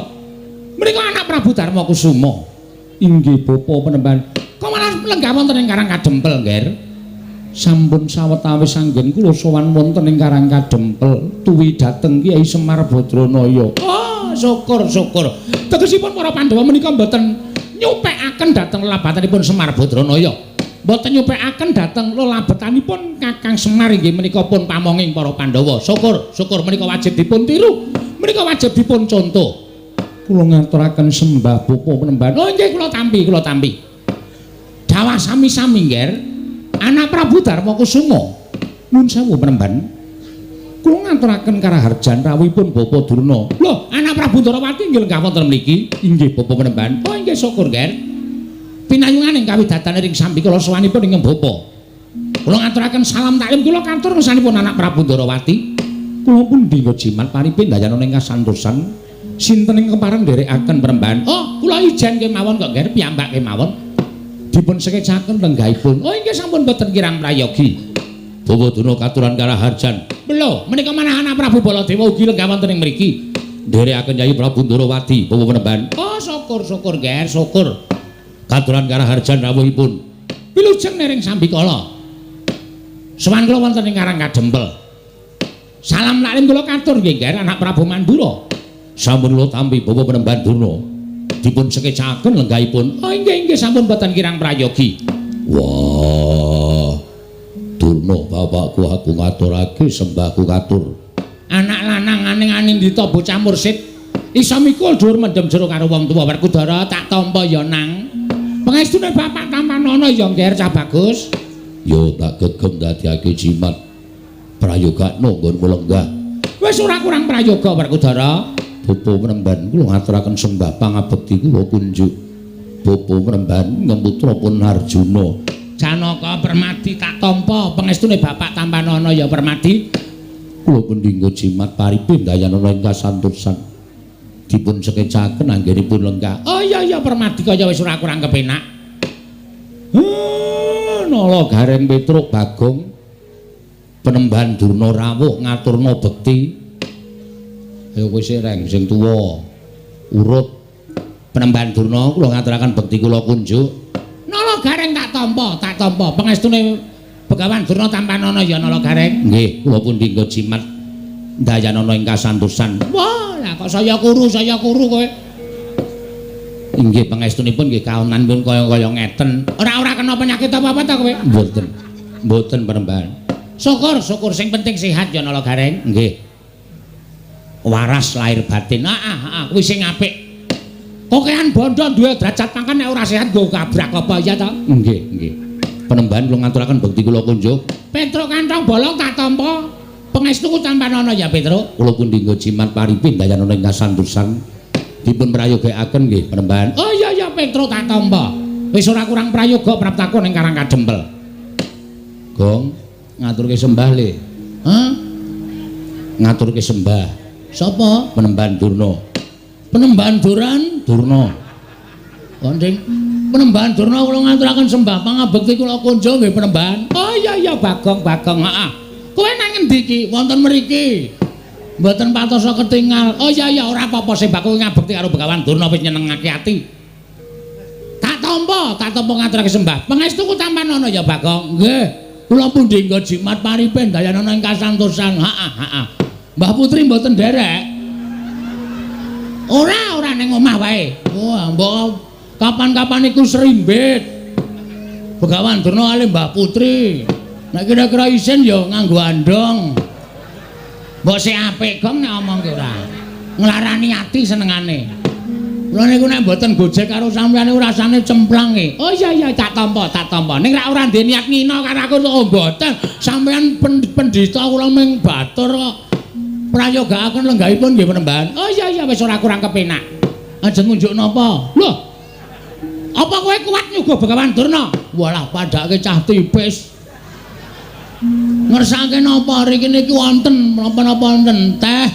menika anak Prabu Darma Kusuma. Inggih bapa penemban. Kok malah lenggah wonten ing Karang Kadempel, Ngger? Sampun sawetawis anggen kula sowan wonten ing Karang Kadempel tuwi dhateng Kyai Semar Badranaya. Oh, syukur syukur. Tegesipun para Pandhawa menika mboten nyupekaken dhateng lelabatanipun Semar Badranaya. Mboten nyupekaken dhateng lelabetanipun Kakang Semar inggih menika pun pamonging para Pandhawa. Syukur, syukur menika wajib dipun tiru. Menika wajib dipun contoh. Kula ngaturaken sembah bapa penemban. Oh nggih kula tampi, kula tampi. Dawah sami-sami, Ngger. Anak Prabu Darma Kusuma. Nuwun sewu penemban. Kula ngaturaken karaharjan rawuhipun Bapa Durna. Lho, anak Prabu Ndorowati nggih lenggah wonten mriki. Inggih bapa penemban. Oh inggih syukur, Ngger. Pinayungan ing kawidatan ring sambikala sowanipun ing bapa. Kula ngaturaken salam taklim kula katur ngersanipun anak Prabu Ndorowati. Kula pundi nggo jimat paripe ndayana ing kasantosan. Sinten ing kepareng nderekaken penemban? Oh, kula ijen kemawon kok, Ngger, piyambak kemawon. Dipun sekecaken lenggahipun. Oh inggih sampun boten kirang prayogi. Bawa Durna katuran karaharjan. Lho, menika manah anak Prabu Baladewa ugi lenggah wonten ing mriki. Nderekaken Yayi Prabu Ndorowati, bawa penemban. Oh syukur syukur Ngger, syukur. Katuran karaharjan rawuhipun. Wilujeng nering sambikala. Sowan kula wonten ing Karang Kadempel. Salam taklim kula katur nggih Ngger, anak Prabu Mandura. Sampun kula tampi bawa penemban Durna. Dipun sekecaken lenggahipun. Oh inggih inggih sampun boten kirang prayogi. Wah. Durna bapakku aku ngaturake sembahku katur. Anak lanang aning-aning dita bocah mursid iso mikul dhuwur mendem jero karo wong tuwa. Werkudara tak tampa ya nang. Pangestune bapak tampanana ya Ngger cah bagus. Yo tak gegem dadiake jimat. Prayogakno nggonmu lenggah. Wis ora kurang prayoga Werkudara. Bapa penemban kula ngaturaken sembah pangabekti kula kunjuk. Bapa penemban ngemputra pun Arjuna. Janaka Permadi tak tampa pangestune bapak tampanana ya Permadi. Kula pundi nggo jimat paripe ndayanana ing kasantosan. Dipun sekecaken anggenipun lenggah. Oh iya iya Permadi kaya wis ora kurang kepenak. Nala Gareng Petruk Bagong penemban Durna rawuh ngaturna bekti. Ayo kowe sik reng sing tuwa. Urut penemban Durna kula ngaturaken bekti kula kunjuk. Nala Gareng tak tampa, tak tampa pangestune Begawan Durna tampanana ya Nala Gareng. Nggih, kula pundi nggo jimat ndayanana ing kasantosan. Wah, lah kok saya kuru kowe. Inggih pangestunipun nggih kaonanipun kaya-kaya ngeten. Ora-ora kena penyakit apa-apa ta kowe? Mboten. Mboten penemban. Syukur, syukur sing penting sehat ya Nala Gareng. Nggih. Waras lahir batin. Heeh, heeh, kuwi sing apik. Kokean bondo duwe derajat pangkat nek ora sehat nggo kabrak apa ya to? Nggih, nggih. Penembahan kula ngaturaken bekti kula kunjuk. Petruk kantong bolong tak tampa. Pangestuku tampanana ya, Petruk. Kula pundi nggo jimat paripin dayanana ing kasantosan. Dipun prayogakaken nggih, Penembahan. Oh iya iya, Petruk tak tampa. Wis ora kurang prayoga praptaku ning Karang Kadempel. Gong, ngaturke sembah le. Hah? Ngaturke sembah. Sapa? Penembahan Durna. Penembahan Duran? Durna. Konding Penembahan Durna kula ngaturaken sembah pangabekti kula kunjung nggih Penembahan. Oh iya iya Bagong Bagong, heeh. Kowe nang ngendi iki? Wonten mriki. Mboten patosa ketingal. Oh iya iya ora apa-apa sembah kowe ngabekti karo Begawan Durna wis nyenengake ati. Tak tampa ngaturake sembah. Pangestuku tampanana ya Bagong. Nggih. Kula pundi nggo jimat paripen dayanana ing kasantosan. Heeh heeh. Mbah Putri mboten nderek. Ora, ora ning omah wae. Wah, mbok kapan-kapan iku serimbit. Begawan Durna kalih Mbah Putri. Nek kira-kira isin ya nganggo andong. Mbok sik apik Gong nek omongke ora. Nglarani ati senengane. Kula niku nek mboten gojek karo sampeyan niku rasane cemplang e. Oh iya iya tak tampa, tak tampa. Ning rak ora ndek niat ngina karo aku oh mboten. Sampeyan pendhita kula ming batur kok. Prayogakaken lenggahipun nggih Penembahan. Oh iya iya wis ora kurang kepenak. Ajeng ngunjuk napa? Lho. Apa kowe kuat nyuguh Begawan Durna? Walah padhake cah tipis. Ngersake napa riki niki wonten napa-napa wonten teh,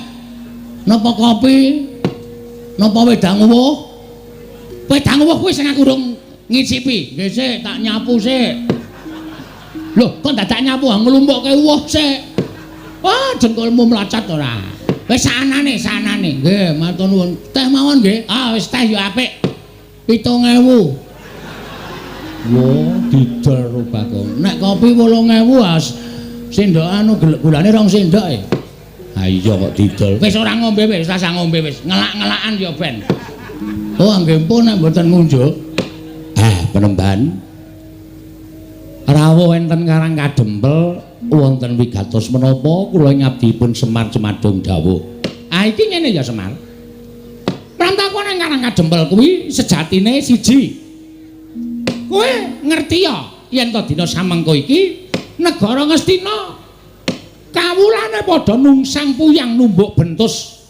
napa kopi, napa wedang uwuh? Wedang uwuh kuwi sing aku urung ngicipi. Nggih sik tak nyapu sik. Lho, kok dadak nyapu nglumpukke uwuh sik. Wah, dengkulmu mlocot ora. Wis saanane, saanane. Nggih, matur nuwun. Teh mawon nggih. Ah, wis teh yo apik. 7.000. Wo, didol ro Bagong. Nek kopi 8.000 as sendok anu gulane 2 sendok e. Ha iya kok didol. Wis ora ngombe wis, rasah ngombe wis. Ngelak-ngelakan ya ben. Oh, nggih pun nek mboten ngunjuk. Ah, Penembahan. Rawuh enten Karang Kadempel wonten wigatos menapa kula ngabdipun Semar Cemadung dawuh. Ah iki ngene ya Semar. Prantaku nang Karang Kadempel kuwi sejatine siji. Kowe ngerti ya yen to dina samengko iki negara Ngastina kawulane padha nungsang puyang numbuk bentus.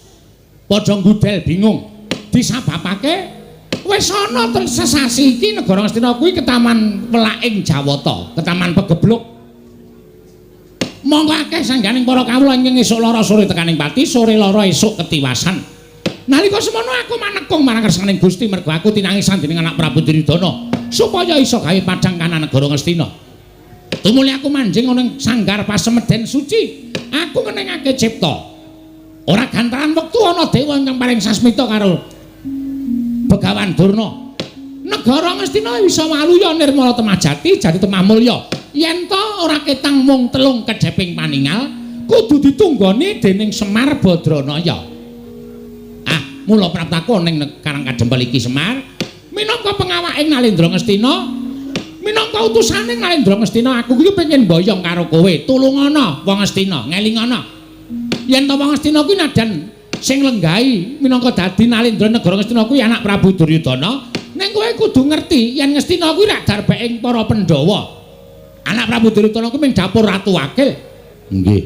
Padha ngudel bingung. Disababake wis ana sesasi iki negara Ngastina kuwi ketaman welaking Jawata, ketaman pegebluk. Monggo akeh sangganing para kawula ingkang esuk lara sore tekaning pati, sore lara esuk ketiwasan. Nalika semono aku manekung marang kersaning Gusti mergo aku tinangisan dening anak Prabu Duryudana supaya iso gawe padhang kanan negara Ngastina. Tumuli aku manjing ana ing sanggar pasemeden suci, aku ngenengake cipta. Ora gantaran wektu ana dewa ingkang paring sasmita karo Begawan Durna. Negara Ngastina bisa waluya nirmala temah jati jati temah mulya. Yen to ora ketang mung telung kedheping paningal, kudu ditunggoni dening Semar Badranaya. Ah, mula praptaku ning Karang Kadempel iki Semar, minangka pengawaking Nalendra Ngastina, minangka utusane Nalendra Ngastina, aku iki pengen mboyong karo kowe. Tulungana wong Ngastina, ngelingana. Yen to wong Ngastina kuwi nadan sing lenggahi minangka dadi Nalendra negara Ngastina kuwi anak Prabu Duryudana, ning kowe kudu ngerti yen Ngastina kuwi rak darbeking para Pandhawa. Anak Prabu Duryudana kuwi ming dapur ratu wakil. Nggih.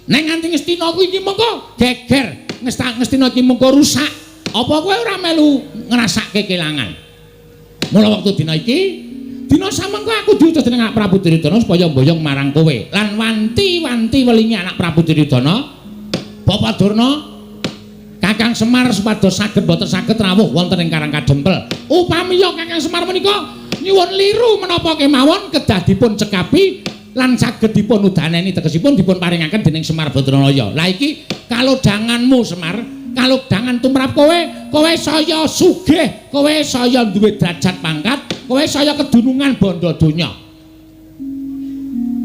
Ning nganti Ngastina kuwi iki mengko geger, Ngastina iki mengko rusak. Apa kowe ora melu ngrasake kelangan? Mula wektu dina iki, dina samengko aku diutus dening anak Prabu Duryudana supaya mboyong marang kowe. Lan wanti-wanti welingi anak Prabu Duryudana, Bapak Durna, Kakang Semar supados saged boten saged rawuh wonten ing Karang Kadempel. Upamiya Kakang Semar menika nyuwun liru menapa kemawon kedah dipun cekapi lan saged dipun udaneni, tegesipun dipun paringaken dening Semar Badranaya. Lah iki kalodhanganmu Semar, kalodhangan tumrap kowe, kowe saya sugih, kowe saya duwe derajat pangkat, kowe saya kedunungan bondo donya.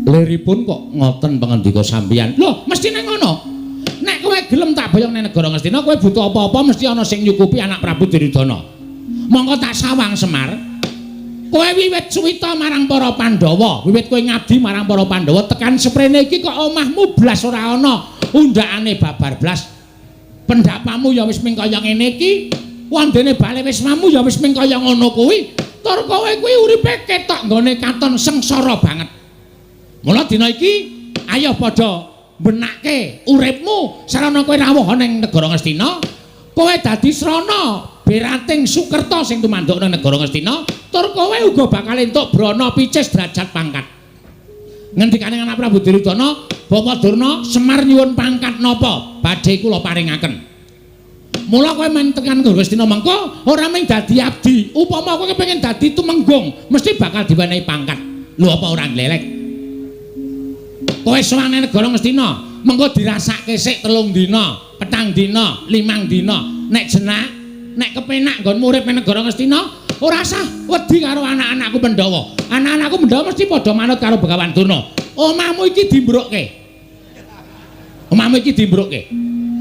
Liripun kok ngoten pangandika sampeyan? Lho, mestine ngono. Nek kowe gelem tak boyong ning negara Ngastina, kowe butuh apa-apa mesti ana sing nyukupi anak Prabu Duryudana. Monggo tak sawang Semar. Kowe wiwit suwita marang para Pandhawa, wiwit kowe ngabdi marang para Pandhawa tekan seprene iki kok omahmu blas ora ana undhakane babar blas. Pendapamu ya wis ming kaya ngene iki, wandene bale wismamu ya wis ming kaya ngono kuwi. Tur kowe kuwi uripe ketok nggone katon sengsara banget. Mula dina iki ayo padha benake uripmu sarana kowe rawuh ning negara Ngastina, kowe dadi srana berating Sukerta sing tumanduk nang negara Ngastina, tur kowe uga bakal entuk brana picis derajat pangkat. Ngendikane anak Prabu Duryudana, Bapak Durna, Semar nyuwun pangkat napa badhe kula paringaken. Mula kowe men tekan Ngastina mengko ora mung dadi abdi, upama kowe kepengin dadi tumenggung mesti bakal diwenehi pangkat. Lho apa ora glelek? Kowe sowan nang negara Ngastina, mengko dirasake sik 3 dina, 4 dina, 5 dina. Nek jenak, nek kepenak nggonmu urip nang negara Ngastina, ora sah wedi karo anak-anakku Pandhawa. Anak-anakku Pandhawa mesti padha manut karo Begawan Durna. Omahmu iki dimbrukke. Omahmu iki dimbrukke.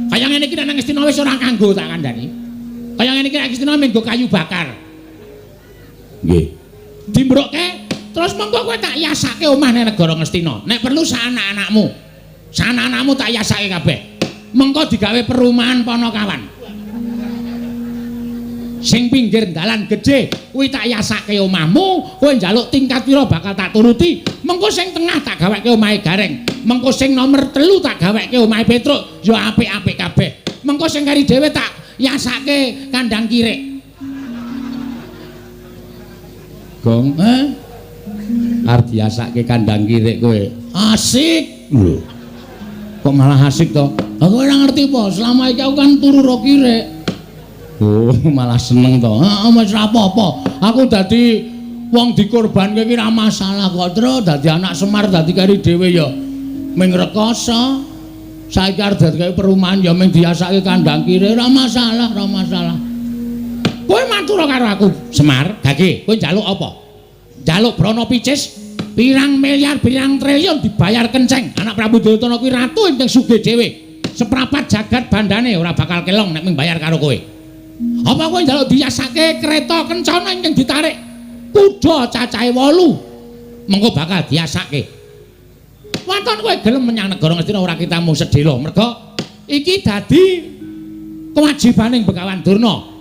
Kaya ngene iki nek nang Ngastina wis ora kanggo tak kandhani. Kaya ngene iki nek Ngastina mung nggo kayu bakar. Nggih. Dimbrukke terus mengko kowe tak yasake omah nang negara Ngastina. Nek perlu sak anak-anakmu. Sak anak-anakmu tak yasake kabeh. Mengko digawe perumahan Panakawan. Sing pinggir dalan gedhe kuwi tak yasake omahmu, kowe njaluk tingkat pira bakal tak turuti. Mengko sing tengah tak gaweke omahe Gareng. Mengko sing nomor 3 tak gaweke omahe Petruk, ya apik-apik kabeh. Mengko sing kari dhewe tak yasake kandang kirik. Gong, arep diasake kandang kirik kowe. Asik. Lho. Kok malah asik to? Aku ora ngerti apa, selama iki aku kan turu ro kirik. Oh, malah seneng to. Heeh, wis ora apa-apa. Aku dadi wong dikorbanke iki ora masalah kok, Tru. Dadi anak Semar dadi kari dhewe ya ming rekoso. Saiki arep dadi kaya perumahan ya ming diasake kandang kirik, ora masalah, ora masalah. Kowe matur karo aku, Semar, gage, kowe njaluk apa? Njaluk brana picis pirang miliar, pirang triliun dibayar kenceng. Anak Prabu Duryudana kuwi ratu ingkang sugih dhewe. Seprapat jagat bandane ora bakal kelong nek ming bayar karo kowe. Apa kowe njaluk diyasake kereta kencana ingkang ditarik kuda cacahe 8? Mengko bakal diasake. Waton kowe gelem menyang negara Ngastina ora kitamu sedhela, merga iki dadi kewajibaning Begawan Durna.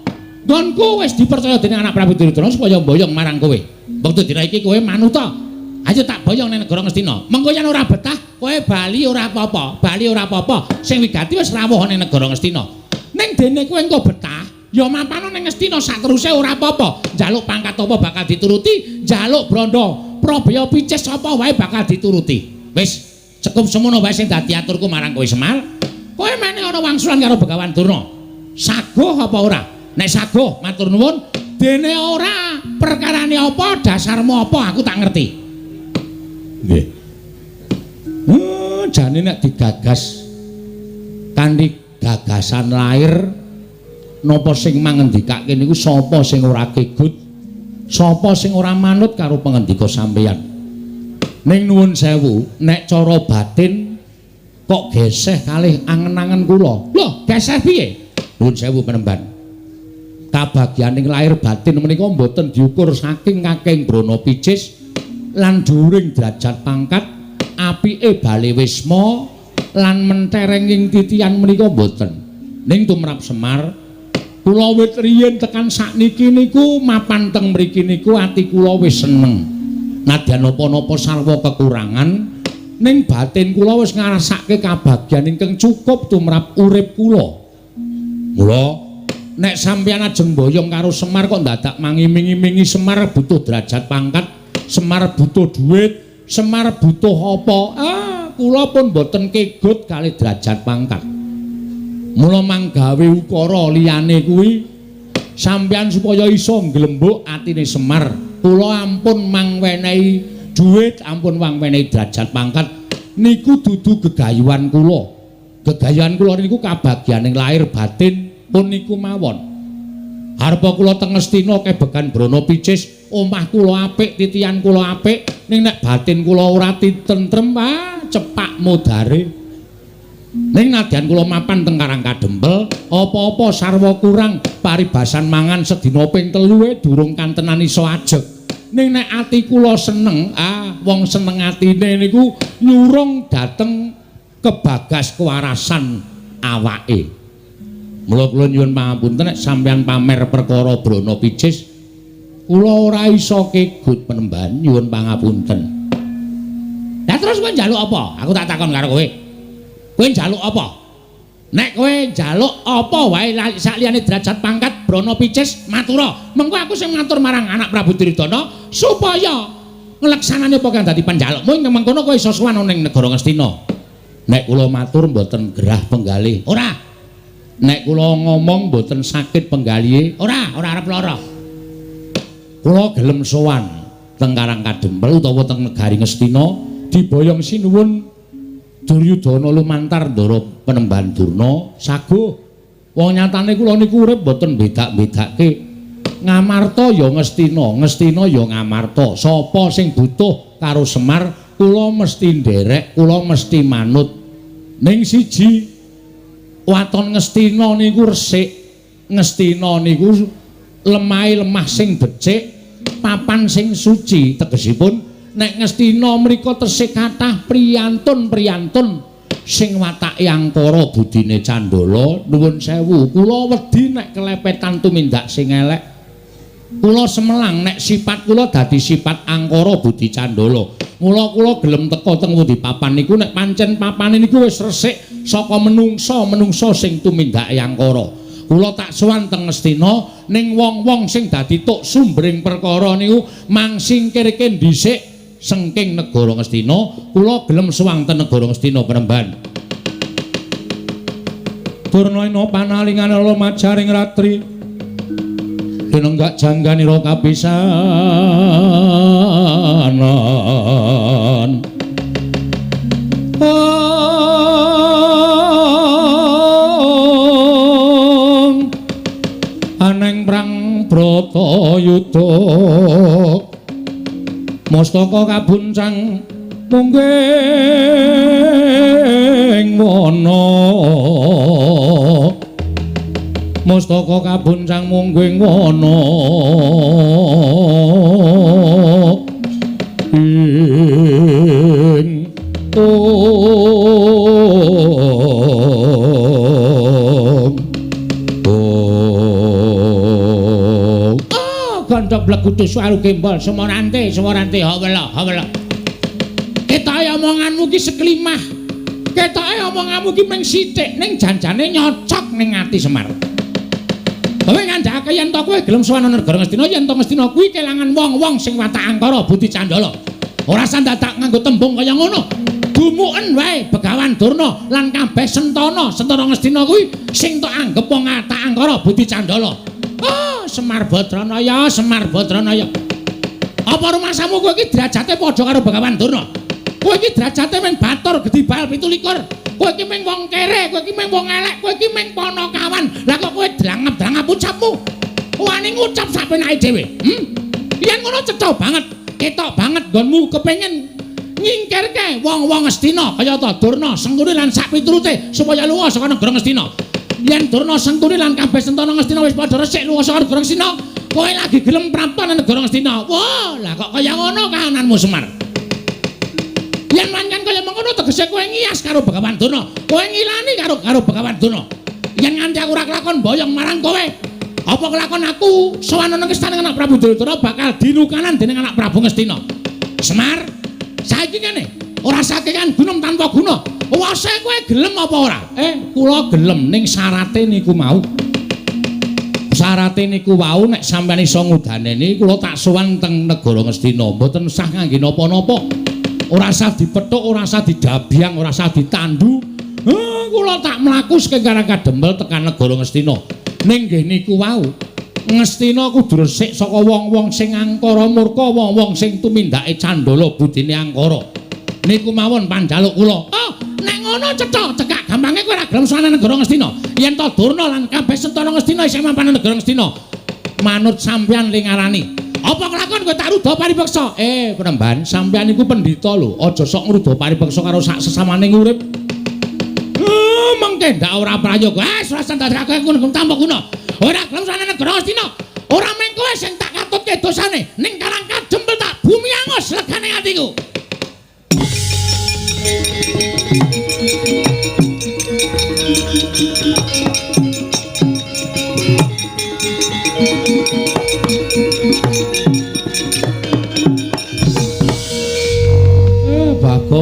Nggonku wis dipercaya dening anak Prabu Duryudana supaya mboyong marang kowe. Wektu dina iki kowe manuta. Ayo tak boyong ning negara Ngastina. Mengko yen ora betah, kowe bali ora apa-apa, bali ora apa-apa. Sing wigati wis rawuh ning negara Ngastina. Ning dene kowe engko betah, ya mapano ning Ngastina sateruse ora apa-apa. Njaluk pangkat apa bakal dituruti, njaluk brandha probaya picis apa wae bakal dituruti. Wis cukup semono wae sing dadi aturku marang kowe Semar. Kowe meneh ana wangsulan karo Begawan Durna. Saguh apa ora? Nek saguh matur nuwun, dene ora perkarane apa, dasarmu apa aku tak ngerti. Nggih. Jane nek digagas kanthi gagasan lair napa sing mangendikake niku sapa sing ora kegut, sapa sing ora manut karo pangendika sampeyan. Ning nuwun sewu, nek cara batin kok geseh kalih angen-angen kula. Lho, geseh piye? Nuwun sewu penemban. Kabagyaning lahir batin menika mboten diukur saking kakeng brana picis lan dhuwuring derajat pangkat, apike bale wisma lan menterenging titian menika mboten. Ning tumrap Semar, kula wit riyin tekan sakniki niku mapan teng mriki niku ati kula wis seneng. Nadyan napa-napa sarwa kekurangan, ning batin kula wis ngrasake kabagyan ingkang cukup tumrap urip kula. Mula nek sampeyan ajeng mboyong karo Semar kok ndadak mangiming-imingi Semar butuh derajat pangkat, Semar butuh duit, Semar butuh apa? Ah, kula pun mboten kegut kalih derajat pangkat. Mula manggawe ukara liyane kuwi sampeyan supaya iso nglembuk atine Semar. Kula ampun mangwenehi duit, ampun mangwenehi derajat pangkat niku dudu gegayuhan kula. Gegayuhan kula niku kabagyaning lahir batin pun niku mawon. Arpa kula teng Ngastina kebegan brana picis, omah kula apik, titian kula apik, ning nek batin kula ora titentrem, ah cepak modare. Ning nadyan kula mapan teng Karang Kadempel, apa-apa sarwa kurang, paribasan mangan sedina ping 3 durung kantenan iso ajeg. Ning nek ati kula seneng, ah wong seneng atine niku nyurung dhateng kebagas kewarasan awake. Mula kula nyuwun pangapunten nek sampeyan pamer perkara Brana Picis, kula ora iso kegut Panembahan, nyuwun pangapunten. Lah terus kowe njaluk apa? Aku tak takon karo kowe. Kowe njaluk apa? Nek kowe njaluk apa wae sakliyane derajat pangkat Brana Picis matura. Mengko aku sing matur marang anak Prabu Duryudana supaya ngleksanane apa kang dadi panjalukmu ing mengkono kowe iso sowan ning negara Ngastina. Nek kula matur mboten gerah penggalih. Ora. Nek kula ngomong mboten sakit penggalihe. Ora, ora arep lara. Kula gelem sowan teng Karang Kadempel utawa teng negari Ngastina diboyong sinuwun Duryudana lumantar ndara Panembahan Durna saguh. Wong nyatane kula niku urip mboten bedak-bedake. Ngamarta ya Ngastina, Ngastina ya Ngamarta. Sapa sing butuh karo Semar, kula mesti nderek, kula mesti manut. Ning siji waton Ngastina niku resik, Ngastina niku lemahe lemah sing becik, papan sing suci. Tegesipun nek Ngastina mriku tesih kathah priyantun-priyantun sing watake angkara budine candala. Nuwun sewu, kula wedi nek kelepetan tumindak sing elek. Kula semelang nek sifat kula dadi sifat angkara budi candala. Mula kula gelem teka teng pundi papan niku nek pancen papane niku wis resik saka menungsa-menungsa sing tumindake angkara. Kula tak sowan teng Ngastina ning wong-wong sing dadi tuk sumbering perkara niku mangsingkirke dhisik sengking negara Ngastina. Kula gelem sowan teng negara Ngastina Panembahan. Durna ina panalingane lumajaring ratri tinenggak jangganira kapisanan. Ong aneng prang bratayuda mustaka kabuncang mungging wana. Mustaka kabuncang mungging wana ing ong ong. Ah, gandhok blegudu suwaru gembol semorante semorante hawela hawela. Ketoke omonganmu ki seklimah. Ketoke omonganmu ki mung sithik ning janjane nyocok ning ati Semar. Kowe ngandhakake yen to kowe gelem sowan negara Ngastina, yen to Ngastina kuwi kelangan wong-wong sing watak angkara budi candala. Ora sandadak nganggo tembung kaya ngono. Dumuken wae Begawan Durna lan kabeh sentana, sentana Ngastina kuwi sing tok anggep wong watak angkara budi candala. Oh, Semar Badranaya, Semar Badranaya. Apa rumasamu kowe iki derajate padha karo Begawan Durna? Kowe iki derajate mung batur gedhi bal 27. Kowe iki mung wong kere, kowe iki mung wong elek, kowe iki mung panakawan. Lah kok kowe drangap-drangap ucapmu? Wani ngucap sak penake dhewe. Yen ngono cetha banget, ketok banget nggonmu kepengin nyingkirke wong-wong Ngastina kayata Durna, Sengkuni lan sak piturute supaya lunga saka negara Ngastina. Yen Durna, Sengkuni lan kabeh sentana Ngastina wis padha resik lunga saka negara Ngastina, kowe lagi gelem prapta nang negara Ngastina. Wah, lah kok kaya ngono kahananmu Semar? Yen pancen kaya mengkono tegese kowe ngiyas karo Begawan Durna, kowe ngilani karo karo Begawan Durna. Yen nganti aku ora kelakon boyong marang kowe, apa kelakon aku sowan nang istana anak Prabu Duryudana bakal dilukanan dening anak Prabu Ngastina. Semar, saiki kene ora sakekan gunung tanpa guna. Wase kowe gelem apa ora? Kula gelem ning syarate niku mau. Syarate niku wau nek sampeyan iso ngudaneni kula tak sowan teng negara Ngastina, mboten sah ngangge napa-napa. Ora sah dipethuk, ora sah didabyang, ora sah ditandu. Kula tak mlaku saking Karang Kadempel tekan negara Ngastina. Ning nggih niku wau, Ngastina kudu resik saka wong-wong sing angkara murka, wong-wong sing tumindake candala budine angkara. Niku mawon panjaluk kula. Oh, nek ngono cetha, cekak gampange kowe ora gelem sowan negara Ngastina. Yen to Durna lan kabeh sentana Ngastina isih mapan negara Ngastina, manut sampeyan ling ngarani. Apa kelakon kowe tak ruda paripeksa? Panembahan, sampeyan iku pendhita lho. Aja sok ngruda paripeksa karo sak sesamane urip. Mengke ndak ora prayoga. Ah, ora sandadake ngono tanpa guna. Ora gelem sowan negara Ngastina. Ora mung kowe sing tak katutke dosane, ning Karang Kadempel tak bumi angus legane atiku.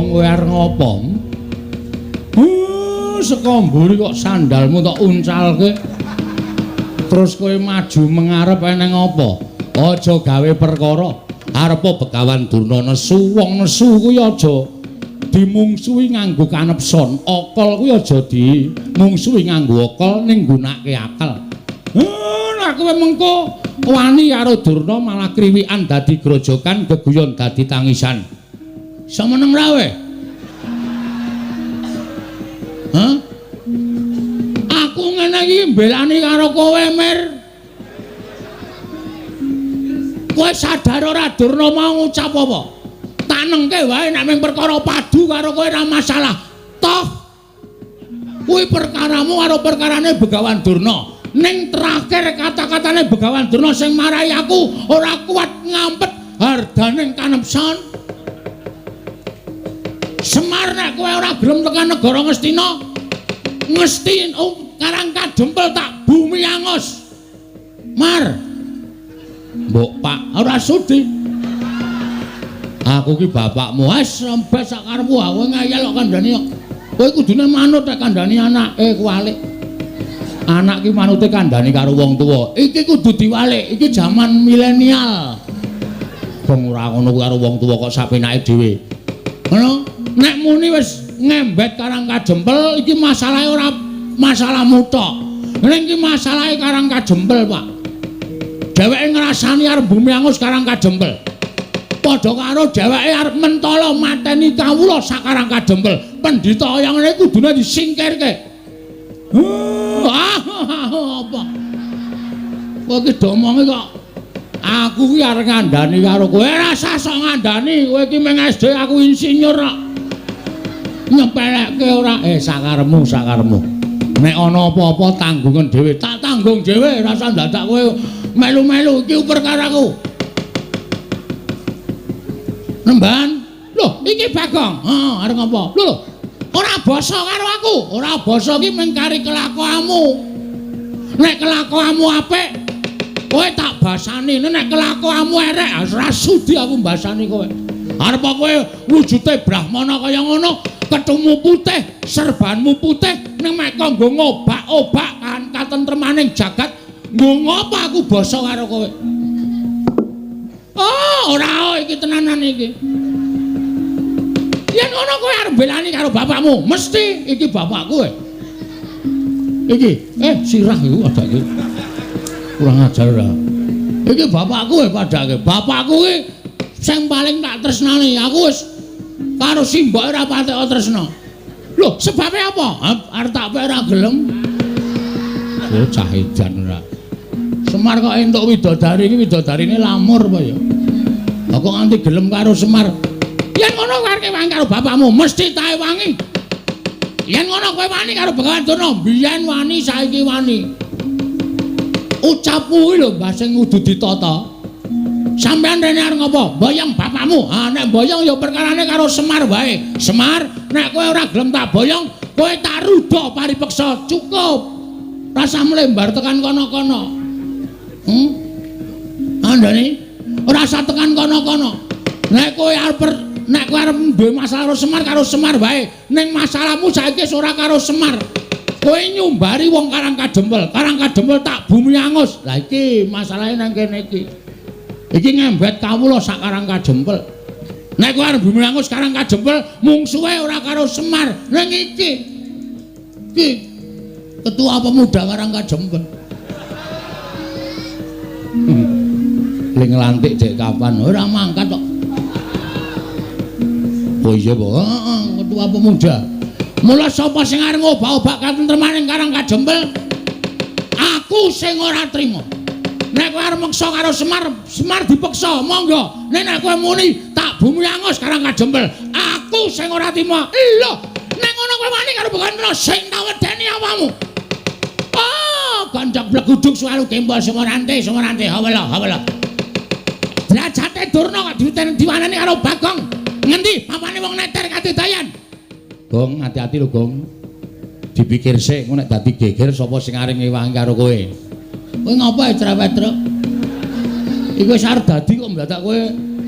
Bagong kowe arep ngopo? Saka mburi kok sandalmu tok uncalke. Terus kowe maju mengarep eneng apa? Aja gawe perkara. Arepa Begawan Durna nesu, wong nesu kuwi aja dimungsuhi nganggo kanepson. Akal kuwi aja dimungsuhi nganggo akal ning nggunakake akal. Nek kowe mengko wani karo Durna malah kriwikan dadi grojokan, geguyon dadi tangisan. Iso meneng ra kowe? Hah? Aku ngene iki mbelani karo kowe, Mir. Kowe sadar ora Durna mau ngucap apa? Tanengke wae nek mung perkara padu karo kowe ora masalah. Toh kuwi perkaramu karo perkarane Begawan Durna. Ning terakhir kata-katane Begawan Durna sing marai aku ora kuat ngampet hardaning kanepson. Semar nek kowe ora gelem tekan negara Ngastina, Ngesti Karang Kadempel tak bumi angus. Mar. Mbok Pak ora sudi. Aku ki bapakmu. Wis rembes sak karepmu aku ngeyel kok kandhani kok. Kowe kudune manut nek kandhani anake kuwalik. Anak ki manute kandhani karo wong tuwa. Iki kudu diwalik, iki jaman milenial. Wong ora ngono karo wong tuwa kok sapenake dhewe. Ngono, nek muni wis ngembet Karang Kadempel iki masalahe ora masalahmu tok. Ning iki masalahe Karang Kadempel, Pak. Dheweke ngrasani arep bumi angus Karang Kadempel. Padha karo dheweke arep mentala mateni kawula sak Karang Kadempel. Pendhita kaya ngene kudune disingkirke. Apa? Kowe iki domonge kok aku ki arep ngandani karo kowe. Ora usah sok ngandani, kowe iki mung SD aku insinyur kok. Nyepelekke ora? Sakarepmu, sakarepmu. Nek ana apa-apa tanggungan dhewe, tak tanggung dhewe, ora usah dadak kowe melu-melu iki perkaraku. Nemban. Lho, iki Bagong. Heeh, arep ngapa? Lho, lho. Ora basa karo aku. Ora basa iki mung kari kelakuanmu. Nek kelakuanmu apik, kowe tak basani. Nek kelakuanmu erek, ora sudi aku mbasani kowe. Arep kowe wujude brahmana kaya ngono, kethumu putih, serbanmu putih, ning mek kok nggo ngobak-obak kan katentremaning jagat, nggo ngopo aku basa karo kowe? Oh, ora iki tenanan iki. Yen ngono kowe arep mbelani karo bapakmu, mesti iki bapakku. Iki, sirah iku padake. Kurang ajar ora. Iki bapakku padake. Bapakku iki sing paling tak tresnani. Aku wis karo simboke ora patek tresna. Lho, sebabe apa? Arep tak pek ora gelem. Oh, cah edan ora. Semar kok entuk widodari iki widodarine lamur apa ya? Lah kok nganti gelem karo Semar? Yen ngono kowe arep wangi karo bapakmu, mesti tae wangi. Yen ngono kowe wani karo Begawan Durna, biyen wani saiki wani. Ucapmu kuwi lho Mbah sing kudu ditata. Sampeyan rene arep ngopo? Boyong bapakmu. Ha nek boyong ya perkarane karo Semar wae. Semar, nek kowe ora gelem tak boyong, kowe tak rudha paripeksa. Cukup. Rasa mlembar tekan kono-kono. Andane ora usah tekan kono-kono. Nek kowe arep nek kowe arep duwe masalah karo Semar karo Semar wae. Ning masalahmu saiki wis ora karo Semar. Kowe nyumbari wong Karang Kadempel. Karang Kadempel tak bumi angus. Lah iki masalahe nang kene iki. Iki ngembet kawula sak Karang Kadempel. Nek kowe arep bumi angus Karang Kadempel, mungsuhe ora karo Semar. Ning iki. Iki ketua pemuda Karang Kadempel. Ling nglantik dek kapan? Ora mangkat kok. Oh iya, Pak. Heeh, ketua pemuda. Mula sapa sing arep ngobak-obak katentremaning Karang Kadempel? Aku sing ora trima. Nek kowe arep meksa karo Semar, Semar dipeksa, monggo. Nek nek kowe muni tak bumi angus Karang Kadempel, aku sing ora trima. Lho, nek ngono kowe wani karo Begawan Durna sing tak wedeni awakmu. Oh, ganjak bleguduk suwaru gembol Sumarante, Sumarante, hawela, hawela. Derajate Durna kok diwanani karo Bagong. Ngendi papane wong neter kadedayan? Gong, hati-hati lho, Gong. Dipikir sik, engko nek dadi geger sapa sing arep ngewangi karo kowe? Kowe ngopo ae cerewet, Truk? Iku wis arep dadi kok mladak kowe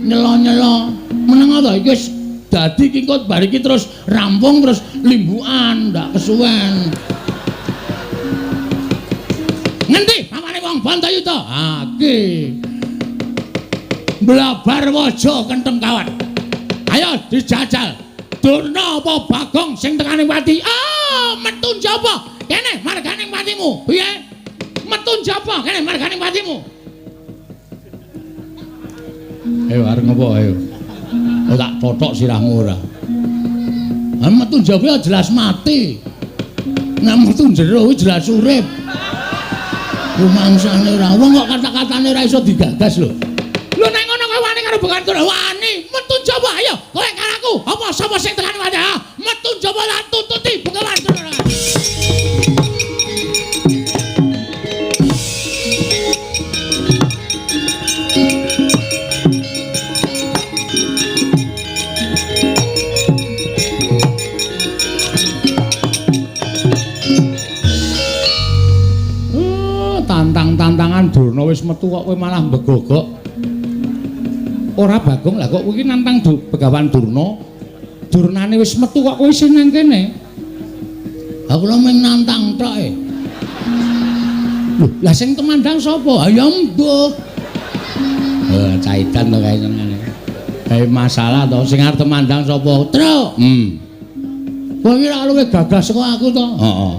nyela-nyela. Meneng to iki wis Dadi ki engko bar iki terus rampung terus limbukan, ndak kesuwen. Ngendi pamane wong Bantayuda? Ha iki. Blabar waja kentheng kawat. Ayo dijajal. Durna apa Bagong sing tekane pati? Ah, metu njaba. Kene margane patimu. Piye? Metu njaba kene margane patimu. Ayo arep ngopo ayo. Oh, tak totok sirahmu ora. Ah metu njaba jelas mati. Nek metu jero kuwi jelas urip. Rumangsane ora wong kok kata-katane ora iso digagas lho. Lho nek ngono kowe wani karo Begawan Durna? Wani, metu njaba ayo. Kowe karo aku. Apa sapa sing tekan wani? Metu njaba lan tututi Begawan Durna. Tantang-tantangan Durna wis metu kok kowe malah mbegogok. Ora Bagong lah kok kowe iki nantang Begawan Durna. Durnane wis metu kok kowe isih nang kene. Ha kula mung nantang tok e. Lho, lah sing temandang sapa? Ha ya mbuh. Caitan to kae senengane. Kae masalah to sing arep temandang sapa? Truk. Kowe iki ora luwih gagah saka aku to? Heeh.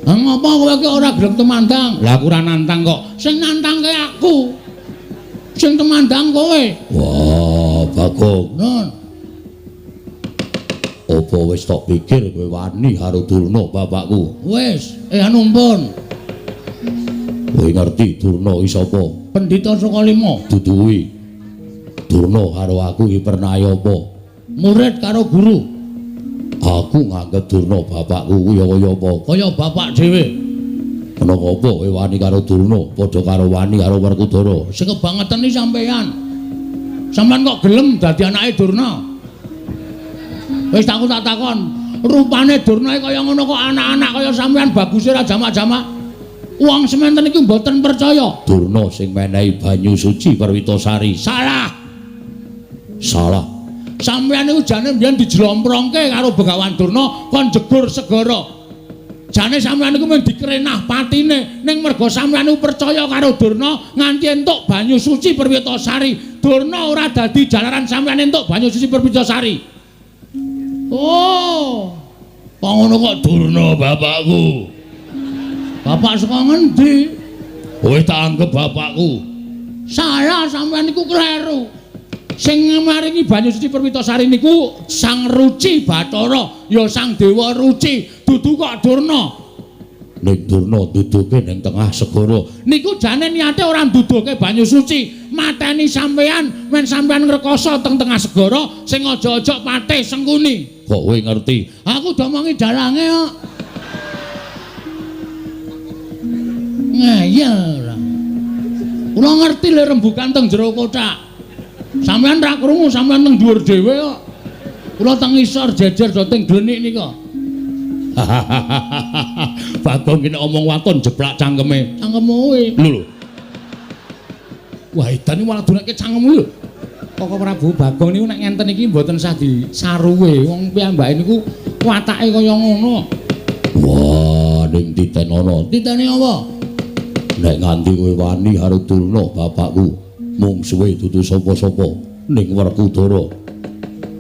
Lah ngopo kowe iki ora gelem temandang? Lah aku ora nantang kok. Sing nantangke aku. Sing temandang kowe. Wah, Bagong. Nun. Apa wis tok pikir kowe wani karo Durna bapakku? Wis, anu pun. Kowe ngerti Durna iki sapa? Pendhita saka lima. Dudu kuwi. Durna karo aku iki pernahe apa? Murid karo guru. Aku nganggep Durna bapakku kuwi ya kaya apa? Kaya bapak dhewe. Kenapa apa kowe wani karo Durna padha karo wani karo Werkudara? Sing kebangetan iki sampeyan. Sampeyan kok gelem dadi anake Durna? Wis aku tak takon, rupane Durna kaya ngono kok anak-anak kaya sampeyan baguse ora jamak-jamak. Wong sementen iki mboten percaya. Durna sing menehi banyu suci Perwitasari. Salah. Salah. Sampeyan niku jane mbiyen dijlomprongke karo Begawan Durna kon jegur segara. Jane sampeyan niku mung dikrenah patine, ning merga sampeyan niku percaya karo Durna nganti entuk banyu suci Perwitasari. Durna ora dadi jalaran sampeyan entuk banyu suci Perwitasari. Oh. Kok ngono kok Durna bapakku. Bapak saka ngendi? Kowe tak anggep bapakku. Salah sampeyan niku kleru. Sing maringi banyu suci Perwitasari niku Sang Ruci Bathara, ya Sang Dewa Ruci, dudu kok Durna. Ning Durna duduke ning tengah segara. Niku jane niate ora nduduhke banyu suci, mateni sampeyan men sampeyan ngrekoso teng tengah segara sing aja-aja patih Sengkuni. Kok kowe ngerti? Aku domongi dalange kok. Ngeyel ora. Kula ngerti le rembukan teng jero kothak. Sampeyan ra krungu, sampeyan teng dhuwur dhewe kok. Kula teng ngisor jejer do teng glenik nika. Bagong ki nek omong waton jeplak cangkeme. Cangkemmu kuwi. Lho lho. Wah, edan iki malah dunake cangkemmu lho. Koko Prabu Bagong niku nek ngenten iki mboten sah disaruwe. Wong piyambake niku watake kaya ngono. Wah, ning titenono. Titene apa? Nek nganti kowe wani karo Durna bapakku, mungsuhe dudu sapa-sapa ning Werkudara.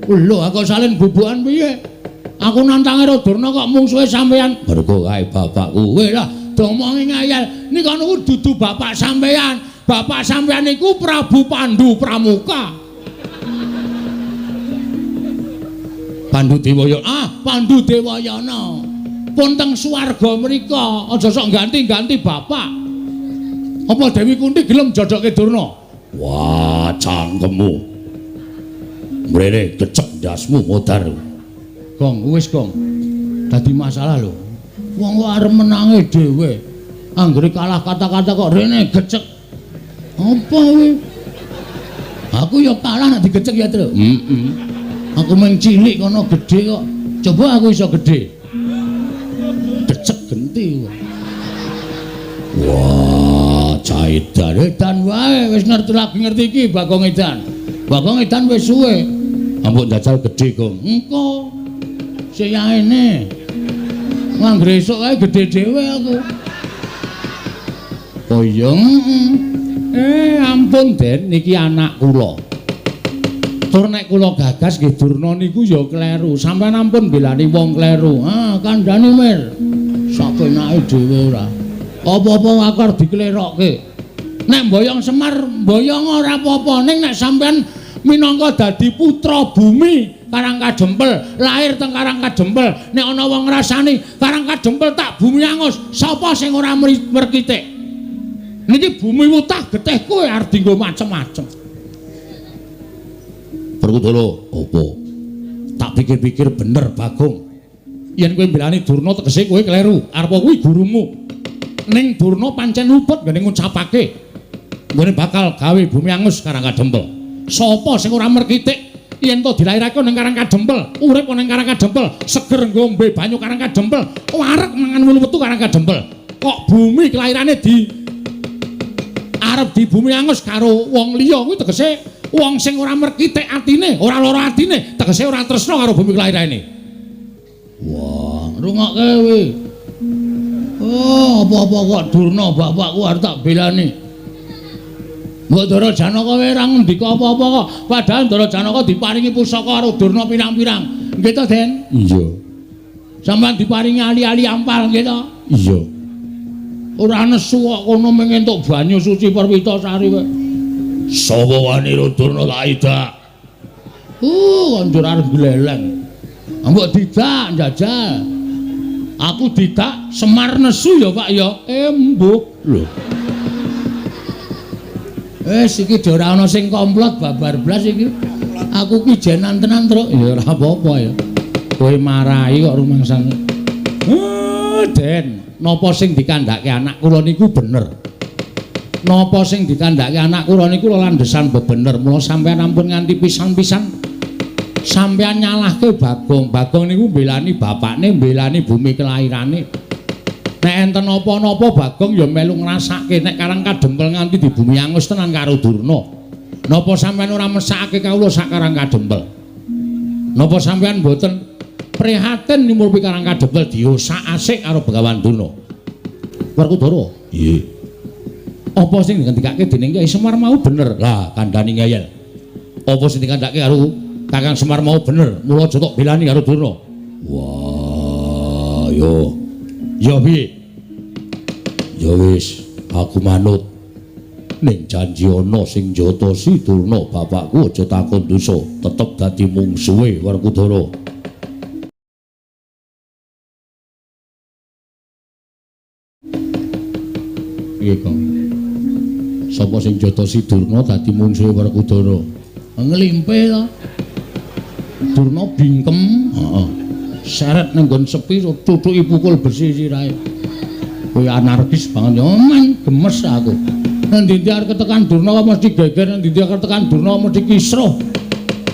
Lho, aku salin bubukan piye? Aku nantang karo Durna kok mungsuhe sampeyan. Mergo kae bapakku. Weh lah, domongi ngayal. Nika niku dudu bapak sampeyan. Bapak sampeyan niku Prabu Pandu Pramuka. Pandu Dewayana. Ah, Pandu Dewayana. Pun teng swarga mrika, aja sok ganti-ganti bapak. Apa Dewi Kunti gelem jodohke Durna? Wah, cangkemmu. Mrene kecek ndasmu modar. Gong, wis gong. Dadi masalah lho. Wong kok arep menange dhewe. Anggere kalah kata-kata kok rene gecek. Apa kuwi? Aku ya kalah nek digecek ya, Tru. Heeh. Aku mung cilik kono gedhe kok. Coba aku iso gedhe. Gecek genti. Wah, caidan edan wae wis ngerti lagi ngerti iki Bagong Edan. Bagong Edan wis suwe. Ampun jajal gedhe, Gong. Engko. Siyaene. Nganggre esuk kae gedhe dhewe aku. Oh iya. Ampun Den, niki anak kula. Tur nek kula gagas nggih Durna niku ya kleru. Sampeyan ampun belani wong kleru. Ah, kandhani Mir. Sapenake dhewe ora. Apa-apa aku arep diklerokke. Nek mboyong Semar, mboyong ora apa-apa. Ning nek sampeyan minangka dadi putra bumi Karang Kadempel, lahir teng Karang Kadempel, nek ana wong ngrasani Karang Kadempel tak bumi angus, sapa sing ora merkitik? Niki bumi wutah getih kowe arep dienggo macem-macem. Werkudara, apa? Tak pikir-pikir bener Bagong. Yen kowe mbelani Durna tegese kowe kleru. Arep kuwi gurumu. Ning Durna pancen luput nggone ngucapake nggone bakal gawe bumi angus Karang Kadempel. Sapa sing ora merkitik yen to dilairake ning Karang Kadempel, urip ning Karang Kadempel, seger ngombe banyu Karang Kadempel, wareg mangan wulu wetu Karang Kadempel. Kok bumi kelairane di arep di bumi angus karo wong liya kuwi tegese wong sing ora merkitik atine, ora lara atine, tegese ora tresna karo bumi kelairane. Wah, rungokke kowe. Oh, apa-apa kok Durna bapakku arep tak belani. Mbok Ndara Janaka kowe ora ngendika apa-apa kok. Padahal Ndara Janaka diparingi pusaka karo Durna pirang-pirang. Nggih to, Den? Iya. Sampeyan diparingi ali-ali ampal nggih to? Iya. Ora nesu kok kono mung entuk banyu suci Perwitasari kowe. Sapa wani Durna tak idak? Konjur arep gleleng. Mbok didak njajal. Aku didak Semar nesu ya, Pak ya. Mbuh. Lho. Wis iki ora ana sing komplot babar blas iki. Aku ki jenan tenan, Truk. Ya ora apa-apa ya. Kowe marahi kok rumangsane. Den, napa sing dikandhake anak kula niku bener. Napa sing dikandhake anak kula niku landhesan bebener. Mula sampeyan ampun nganti pisan-pisan sampeyan nyalahke Bagong. Bagong niku mbelani bapakne, mbelani bumi kelairane. Nek enten napa-napa Bagong ya melu ngrasake nek Karang Kadempel nganti di bumi angus tenan karo Durna. Napa sampeyan ora mesakake kawula sak Karang Kadempel? Napa sampeyan mboten prihatin nyumurupi Karang Kadempel diosak-asik karo Begawan Durna? Werkudara, nggih. Apa sing dingendikake dening Kyai Semar mau bener? Lah, kandhani ngeyel. Apa sing dikandhake karo Kakang Semar mau bener? Mula aja tok belani karo Durna. Wah, yo. Ya piye? Ya wis, aku manut. Ning janji ana sing njotosi Durna bapakku aja takon dosa, tetep dadi mungsuhe Werkudara. Piye, Kang? Sapa sing njotosi Durna dadi mungsuhe Werkudara? Nglimpe to. Durna bingkem, heeh. Seret ning nggon sepi tutuki pukul besi sirahe. Kowe anarkis banget ya, men gemes aku. Nang ndi arep ketekan Durna kok mesti geger, nang ndi arep ketekan Durna mesti kisruh.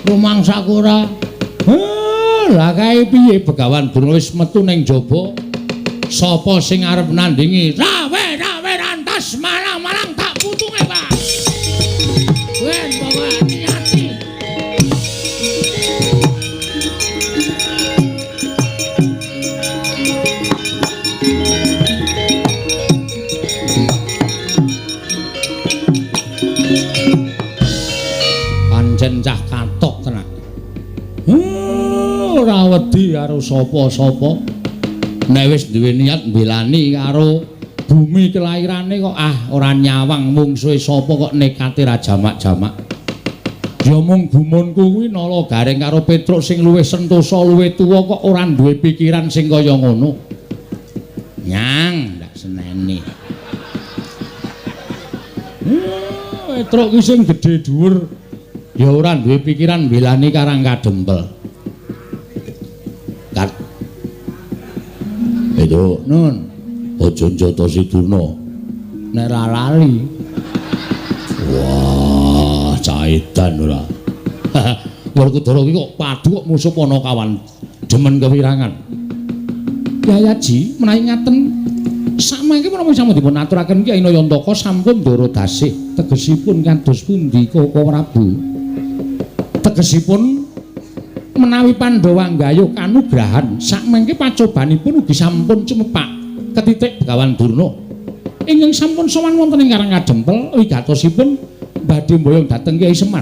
Rumangsaku ora. Lah kae piye Begawan Durna wis metu ning jaba. Sapa sing arep nandingi? Rawe-rawe rantas malang-malang tak putunge, Pak. Ben pokoke niati. Pancen cah katok tenan. Ora wedi karo sapa-sapa. Nek wis duwe niat mbelani karo bumi kelairane kok ah ora nyawang mungsuhe sapa kok nekate ra jamak-jamak. Ya mung gumunku kuwi nala garing karo Petruk sing luwih sentosa luwih tuwa kok ora duwe pikiran sing kaya ngono. Nyang ndak seneni. Petruk ki sing gedhe dhuwur ya ora duwe pikiran mbelani Karang Kadempel. Kat. Itu Nun, aja njotosi Durna. Nek ra lali. Wah, caitan ora. Werkudara ki kok padu kok musuh Panakawan demen kewirangan. Yayaji menawi ngaten samangke menapa sampun dipun aturaken Kyai Nayantaka sampun ndara dasih tegesipun kados pundi Koko Prabu? Tegesipun Menawi Pandhawa nggayuh kanugrahan, sakmangke pacobanipun ugi sampun cumepak ketitik Begawan Durna. Ingkang sampun sowan wonten ing Karang Kadempel wigatosipun badhe mboyong dhateng Kyai Semar.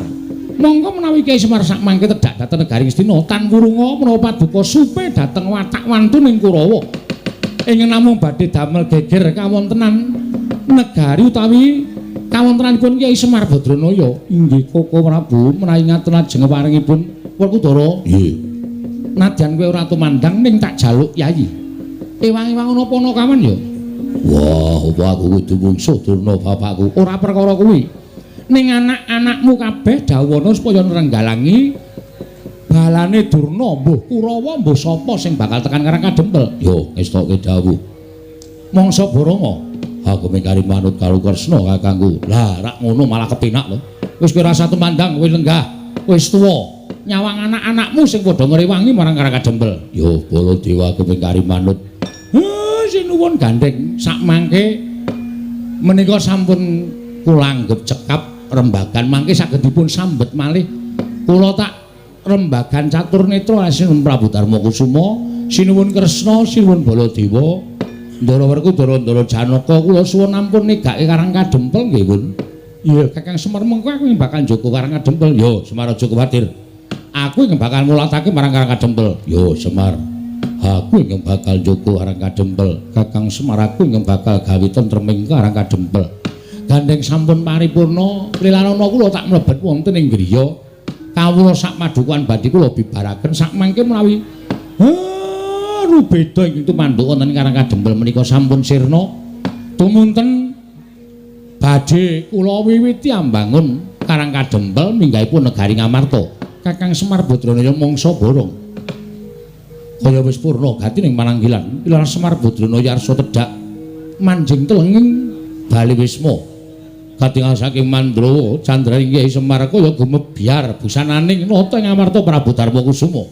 Monggo menawi Kyai Semar sakmangke tedhak dhateng negari Ngastina tan wurunga menawa paduka supe dhateng watak wantuning Kurawa. Ingkang namung badhe damel geger kawontenan negari utawi kawontenanipun Kyai Semar Badranaya. Inggih Koko Prabu, menawi ngaten ajeng paringipun Werkudara. Nggih. Nadyan kowe ora tumandang ning tak jaluk yayi. Ewang-ewang ana apa ana kawan ya? Wah, apa aku kudu mungsuh Durna bapakku? Ora perkara kuwi. Ning anak-anakmu kabeh dawana supaya nrenggalangi balane Durna, mbuh Kurawa mbuh sapa sing bakal tekan Karang Kadempel. Yo, ngestoke dawuh. Mangsa Baranga. Aku mung manut karo Kresna kakangku. Lah, rak ngono malah kepenak lho. Wis kowe rasa tumandang, kowe lenggah, wis tuwa. Nyawang anak-anakmu sing padha ngrewangi marang Karang Kadempel. Yo, Baladewa aku mung kari manut. Sinuwun gandeng sakmangke menika sampun kula anggep cekap rembagan mangke saged dipun sambet malih. Kula tak rembagan catur netra sinuwun Prabu Darma Kusuma, sinuwun Kresna, sinuwun Baladewa, Ndara Werkudara, Ndara Janaka, kula suwun ampun nigake Karang Kadempel nggih, Pun. Iya, Kakang Semar mengko aku bakal njaga Karang Kadempel. Yo, Semar aja kuwatir. Aku ingkang bakal mulatake marang Karang Kadempel. Yo, Semar. Aku ingkang bakal njaga Karang Kadempel. Kakang Semar aku ingkang bakal gawe tentreming Karang Kadempel. Gandeng sampun paripurna, lilanana kula tak mlebet wonten ing griya. Kawula sak padukuhan badhe kula bibaraken sakmangke menawi rubeda ingkang tumanduk wonten ing Karang Kadempel menika sampun sirna. Tumunten badhe kula wiwiti ambangun Karang Kadempel minggahipun negari Ngamarta. Kakang Semar Badranaya mangsa borong. Kaya wis purna gati ning pananggilan, Wilar Semar Badranaya arsa tedhak manjing telenging bali wisma. Katingal saking Mandrawa candraning Kyai Semar kaya gumebyar busananing nata ing Ngamarta Prabu Darma Kusuma.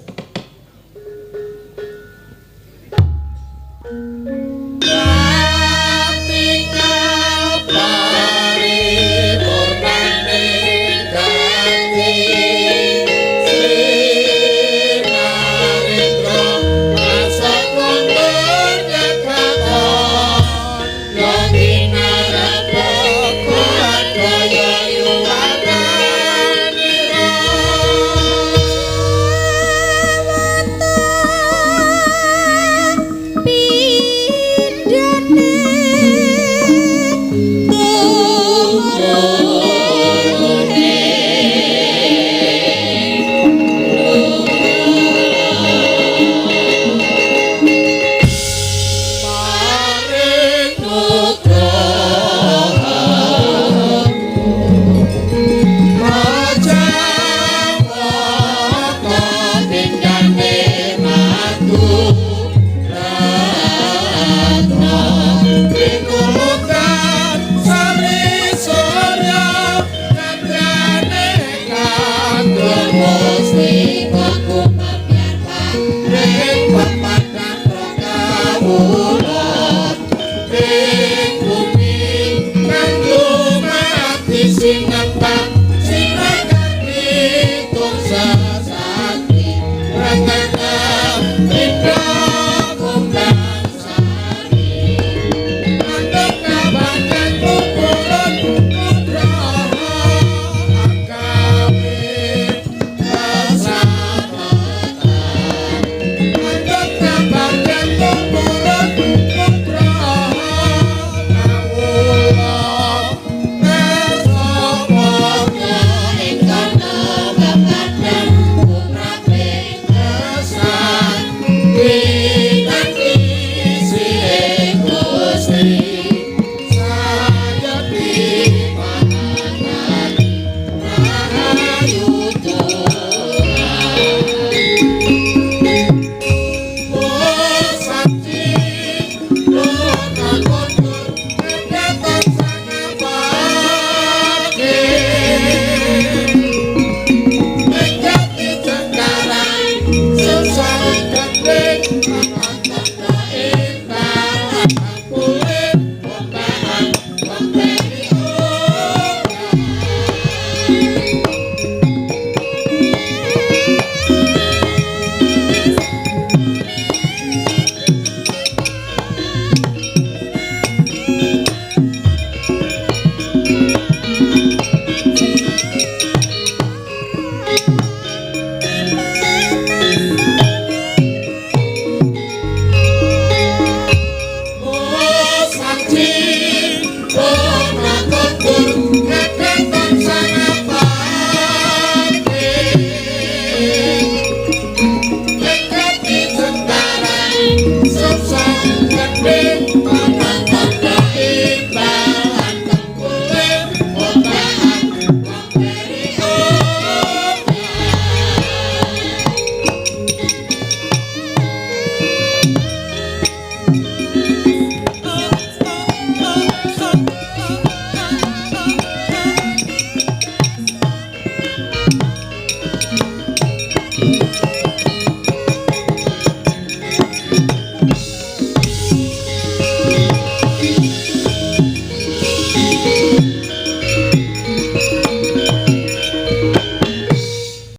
Sing